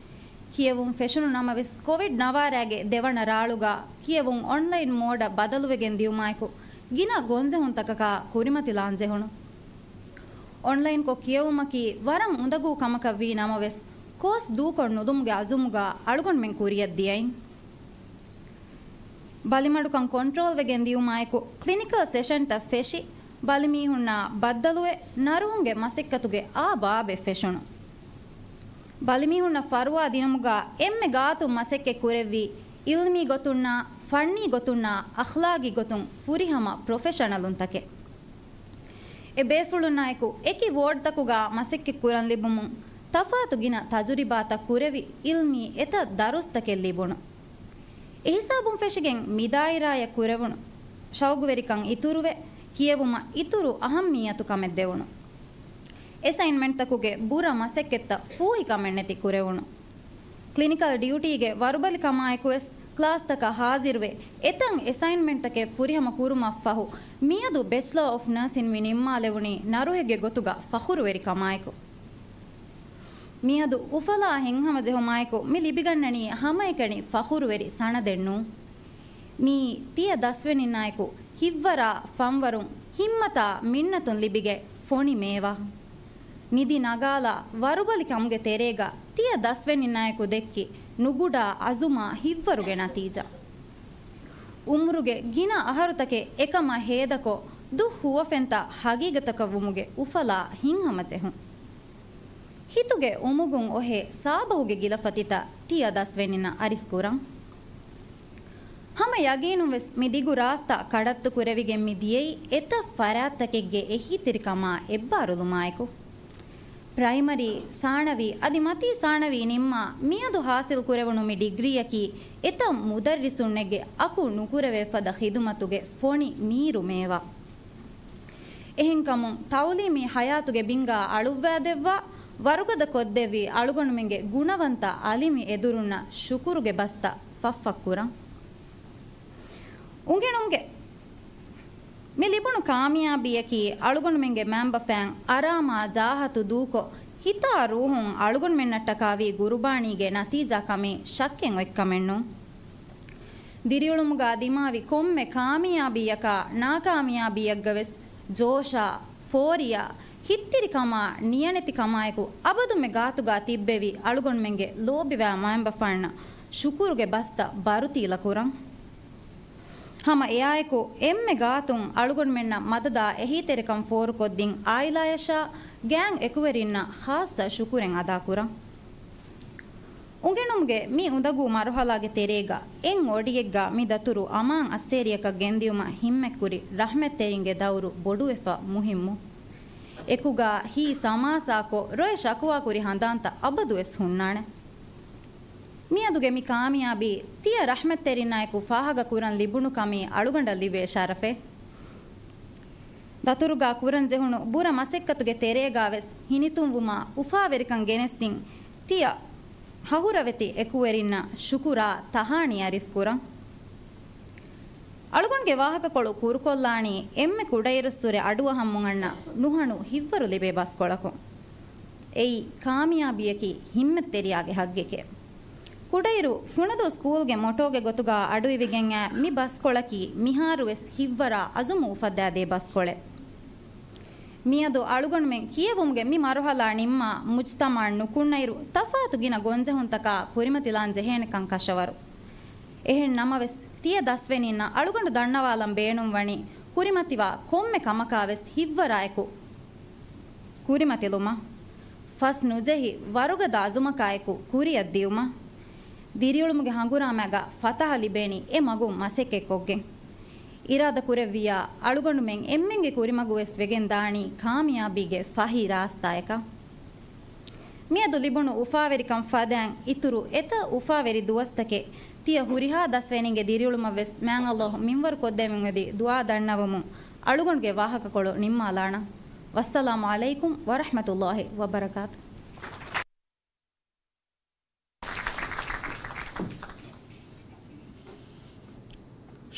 ކިޔެވުން ފެށުނު ނަމަވެސް، ކޮވިޑް ނަވާރައިގެ ދެވަނަ ރާޅުގާ ކިޔެވުން އޮންލައިން މޯޑަށް ބަދަލުވެގެން ދިޔުމާއެކު، ގިނަ ގޮންޖެހުންތަކަކާ ކުރިމަތިލާން ޖެހުނު. އޮންލައިންކޮށް ކިޔެވުމަކީ ވަރަށް އުނދަގޫ ކަމަކަށް ވީ ނަމަވެސް، ކޯސް ދޫކޮށް ނުލުމުގެ ޢަޒުމުގާ އަޅުގަނޑުމެން ކުރިއަށް ދިޔައިން. ބަލިމަޑުކަން ކޮންޓްރޯލްވެގެން ދިޔުމާއެކު، ކްލިނިކަލް ސެޝަންތައް ފެށި، ބަލިމީހުންނާ ބައްދަލުވެ، ނަރުހުންގެ މަސައްކަތުގެ އާ ބާބެއް ފެށުނު. ބަލިމީހުންނަށް ފަރުވާ ދިނުމުގާ އެންމެ ގާތުން މަސައްކަތް ކުރެއްވީ، އިލްމީ ގޮތުންނާ، ފަންނީ ގޮތުންނާ، އަޚްލާގީ ގޮތުން ފުރިހަމަ ޕްރޮފެޝަނަލުންތަކެއް. އެ ބޭފުޅުންނާއެކު އެކި ވޯޑްތަކުގާ މަސައްކަތް ކުރަން ލިބުމުން، ތަފާތު ގިނަ ތަޖުރިބާތައް ކުރެވި، އިލްމީ އެތައް ދަރުސްތަކެއް ލިބުނު. އެހިސާބުން ފެށިގެން މިދާއިރާއަށް ކުރެވުނު ޝައުގުވެރިކަން އިތުރުވެ، ކިޔެވުމަށް އިތުރު އަހައްމިއްޔަތު ކަމެއް ދެވުނު. އެސައިންމެންޓްތަކުގެ ބުރަ މަސައްކަތްތައް ފޫހިކަމެއްނެތި ކުރެވުނު. ކްލިނިކަލް ޑިއުޓީގެ ވަރުބަލިކަމާއެކުވެސް، ކްލާސްތަކަށް ހާޒިރުވެ، އެތައް އެސައިންމެންޓްތަކެއް ފުރިހަމަ ކުރުމަށްފަހު، މިއަދު ބެޗްލަރ އޮފް ނަރސިން މި ނިންމާލެވުނީ ނަރުހެއްގެ ގޮތުގަ ފަޚުރުވެރިކަމާއެކު. މިއަދު އުފަލާ ހިތްހަމަޖެހުމާއެކު މި ލިބިގަންނަނީ ހަމައެކަނި ފަޚުރުވެރި ސަނަދެއް ނޫން. މީ ތިޔަ ދަސްވެނިންނާއެކު ހިތްވަރާ ފަންވަރުން ހިތްމަތާ މިންނަތުން ލިބިގެ ފޮނި މޭވާ. ނިދި ނަގާލާ ވަރުބަލި ކަމުގެ ތެރޭގަ ތިޔަ ދަސްވެނިންނާއެކު ދެއްކި ނުގުޑާ އަޒުމާ ހިތްވަރުގެ ނަތީޖާ. އުމުރުގެ ގިނަ އަހަރުތަކެއް އެކަމަށް ހޭދަކޮށް، ދުށް ހުވަފެންތައް ހަގީގަތަކަށްވުމުގެ އުފަލާ ހިތްހަމަޖެހުން. ހިތުގެ އުމުގުން އޮހޭ ސާބަހުގެ ގިލަފަތިތައް ތިޔަ ދަސްވެނިންނަށް އަރިސްކުރަން. ހަމަ ޔަގީނުންވެސް މި ދިގު ރާސްތާ ކަޑައްތު ކުރެވިގެން މި ދިޔައީ އެތައް ފަރާތްތަކެއްގެ އެހީތެރިކަމާ އެއްބާރުލުމާއެކު. ޕްރައިމަރީ، ސާނަވީ އަދި މަތީ ސާނަވީ ނިންމާ މިއަދު ހާސިލް ކުރެވުނު މި ޑިގްރީއަކީ އެތައް މުދައްރިސުންނެއްގެ އަކު ނުކުރެވޭފަދަ ޚިދުމަތުގެ ފޮނި މީރު މޭވާ. އެހެންކަމުން، ތައުލީމީ ޙަޔާތުގެ ބިންގާ އަޅުއްވައިދެއްވާ، ވަރުގަދަ ކޮށްދެއްވި އަޅުގަނޑުމެންގެ ގުނަވަންތަ އަލިމި އެދުރުންނަށް ޝުކުރުގެ ބަސްތައް ފަށްފަށްކުރަން. އުނގެނުމުގެ މި ލިބުނު ކާމިޔާބީއަކީ، އަޅުގަނޑުމެންގެ މައިންބަފައިން އަރާމާ ޖާހަތު ދޫކޮށް، ހިތާ ރޫހުން އަޅުގަނޑުމެންނަށްޓަކާވީ ގުރުބާނީގެ ނަތީޖާ ކަމީ ޝައްކެއް އޮތްކަމެއްނޫން. ދިރިއުޅުމުގާ ދިމާވި ކޮންމެ ކާމިޔާބީއަކާ ނާކާމިޔާބީއެއްގަވެސް ޖޯޝާ، ފޯރިޔާ، ހިތްތިރިކަމާ، ނިޔަނެތިކަމާއެކު އަބަދުމެ ގާތުގާ ތިއްބެވި އަޅުގަނޑުމެންގެ ލޯބިވާ މައިންބަފައިންނަށް ޝުކުރުގެ ބަސްތައް ބަރުތީލަކުރަން. ހަމަ އެއާއެކު، އެންމެ ގާތުން އަޅުގަނޑުމެންނަށް މަދަދާ އެހީތެރިކަން ފޯރުކޮށްދިން އާއިލާޔަށާ ގޭން އެކުވެރިންނަށް ޚާއްޞަ ޝުކުރެއް އަދާކުރަން. އުނގެނުމުގެ މި އުނދަގޫ މަރުހަލާގެ ތެރޭގަ އެއް އޮޑިއެއްގަ މި ދަތުރު އަމާން އައްސޭރިއަކަށް ގެންދިޔުމަށް ހިންމަތްކުރި ރަޙްމަތްތެރިންގެ ދައުރު ބޮޑުވެފަ މުހިއްމު. އެކުގަ ހީ ސަމާސާކޮށް ރޮއެ ޝަކުވާކުރި ހަނދާންތައް އަބަދުވެސް ހުންނާނެ. މިއަދުގެ މި ކާމިޔާބީ ތިޔަ ރަޙްމަތްތެރިންނާއެކު ފާހަގަކުރަން ލިބުނު ކަމީ އަޅުގަނޑަށް ލިބޭ ޝަރަފެއް. ދަތުރުގާ ކުރަން ޖެހުނު ބުރަ މަސައްކަތުގެ ތެރޭގާވެސް ހިނިތުންވުމާ އުފާވެރިކަން ގެނެސްދިން ތިޔަ ހަހުރަވެތި އެކުވެރިންނަށް ޝުކުރާ ތަހާނީ އަރިސްކުރަން. އަޅުގަނޑުގެ ވާހަކަކޮޅު ކުރުކޮށްލާނީ އެންމެ ކުޑައިރުއްސުރެ އަޑުއަހަންމުން އަންނަ ނުހަނު ހިތްވަރު ލިބޭ ބަސްކޮޅަކުން. އެއީ ކާމިޔާބީއަކީ ހިންމަތްތެރިޔާގެ ހައްގެކޭ. ކުޑައިރު ފުނަދޫ ސްކޫލްގެ މޮޓޯގެ ގޮތުގަ އަޑުއިވިގެން އައި މި ބަސްކޮޅަކީ މިހާރުވެސް ހިތްވަރާ އަޒުމު އުފައްދާދޭ ބަސްކޮޅެއް. މިއަދު އަޅުގަނޑުމެން ކިޔެވުމުގެ މި މަރުހަލާ ނިންމާ މުޖްތަމަޢަށް ނުކުންނައިރު ތަފާތު ގިނަ ގޮންޖެހުންތަކާ ކުރިމަތިލާން ޖެހޭނެކަން ކަށަވަރު. އެހެން ނަމަވެސް، ތިޔަ ދަސްވެނީންނަށް އަޅުގަނޑު ދަންނަވާލަން ބޭނުންވަނީ، ކުރިމަތިވާ ކޮންމެ ކަމަކާވެސް ހިތްވަރާއެކު ކުރިމަތިލުމަށް، ފަސް ނުޖެހި ވަރުގަދަ އަޒުމަކާއެކު ކުރިއަށް ދިއުމަށް. ދިރިއުޅުމުގެ ހަނގުރާމައިގަ ފަތަހަ ލިބޭނީ އެ މަގުން މަސައްކަތްކޮށްގެން. އިރާދަ ކުރެއްވިއްޔާ، އަޅުގަނޑުމެން އެންމެންގެ ކުރިމަގުވެސް ވެގެން ދާނީ ކާމިޔާބީގެ ފަހި ރާސްތާއަކަށް. މިއަދު ލިބުނު އުފާވެރިކަން ފަދައިން އިތުރު އެތައް އުފާވެރި ދުވަސްތަކެއް ތިޔަ ހުރިހާ ދަސްވެނީންގެ ދިރިއުޅުމަށްވެސް މާތް ﷲ މިންވަރު ކޮށްދެމުން އެދި ދުޢާ ދަންނަވަމުން އަޅުގަނޑުގެ ވާހަކަކޮޅު ނިންމާލާނަން. ވައްސަލާމު ޢަލައިކުމް ވަރަޙްމަތުﷲ ވަބަރަކާތު.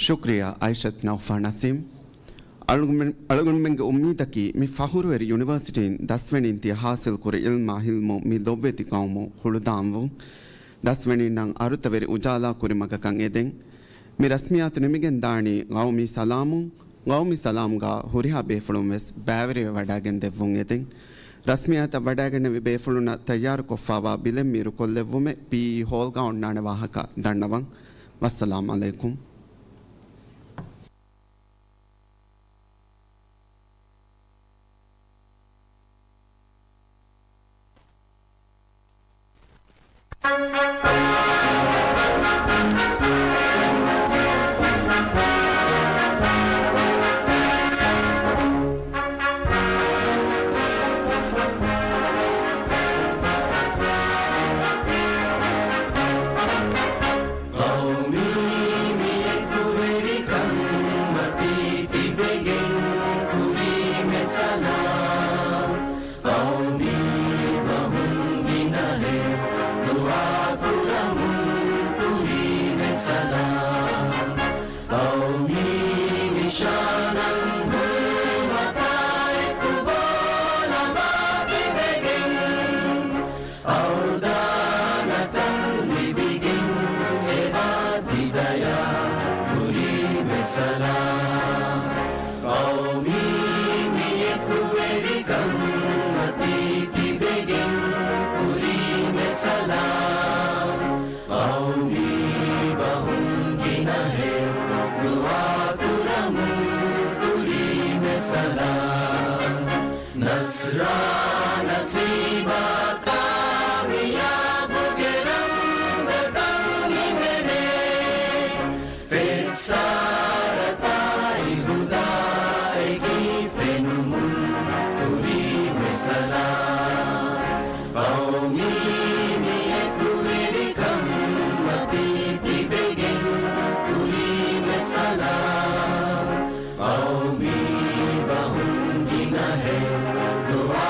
ޝުކްރިޔާ އައިޝަތް ނައުފާ ނަސީމް. އަޅުގަނޑުމެން، އަޅުގަނޑުމެންގެ އުއްމީދަކީ މި ފަޚުރުވެރި ޔުނިވަރސިޓީން ދަސްވެނީން ތިޔަ ހާސިލްކުރި ޢިލްމާ ހިލްމު މި ލޮބުވެތި ޤައުމު ހުޅުދާންވުން. ދަސްވެނީންނަށް އަރުތަވެރި އުޖާލާ ކުރިމަގަކަށް އެދެން. މި ރަސްމިއްޔާތު ނިމިގެން ދާނީ ޤައުމީ ސަލާމުން. ޤައުމީ ސަލާމްގަ ހުރިހާ ބޭފުޅުން ވެސް ބައިވެރިވެވަޑައިގެން ދެއްވުން އެދެން. ރަސްމިއްޔާތަށް ވަޑައިގެންނެވި ބޭފުޅުންނަށް ތައްޔާރުކޮށްފައިވާ ބިލެއް މީރު ކޮށްލެއްވުމެއް ޕީއީ ހޯލްގަ އޮންނާނެ ވާހަކަ ދަންނަވަން. ވައްސަލާމް ޢަލައިކުމް. ޤައުމީ މި އެކުވެރިކަން މަތީ ތިބެގެން ކުރީމެ ސަލާމް. ޤައުމީ ބަހުން ގިނަހެއް ދުޢާ ކުރަމުން ކުރީމެ ސަލާމް. ޤައުމީ ނިޝާނަން ހުރިމަތާއެކު ބޯލަމާ ތިބެގެން އަޅުދާނަކަން ލިބިގެން އެބާ ދިދަޔާ ކުރީމެ ސަލާމް. ޤައުމީ މި އެކުވެރިކަން މަތީ ތިބެގެން ކުރީމެ ސަލާމް. ޤައުމީ ބަހުން ގިނަހެއް ދުޢާ ކުރަމުން ކުރީމެ ސަލާމް. ނަޞްރާ ނަސީބާ ކާމިޔާބުގެ ރަމްޒަކަށް ހިމެނޭ. ފެއްސާރަތާއި ހުދާއެކީ ފެނުމުން ކުރީމެ ސަލާމް. ޤައުމީ މި އެކުވެރިކަން މަތީ ތިބެގެން ކުރީމެ ސަލާމް. ޤައުމީ ބަހުން ގިނަހެއް ދުޢާ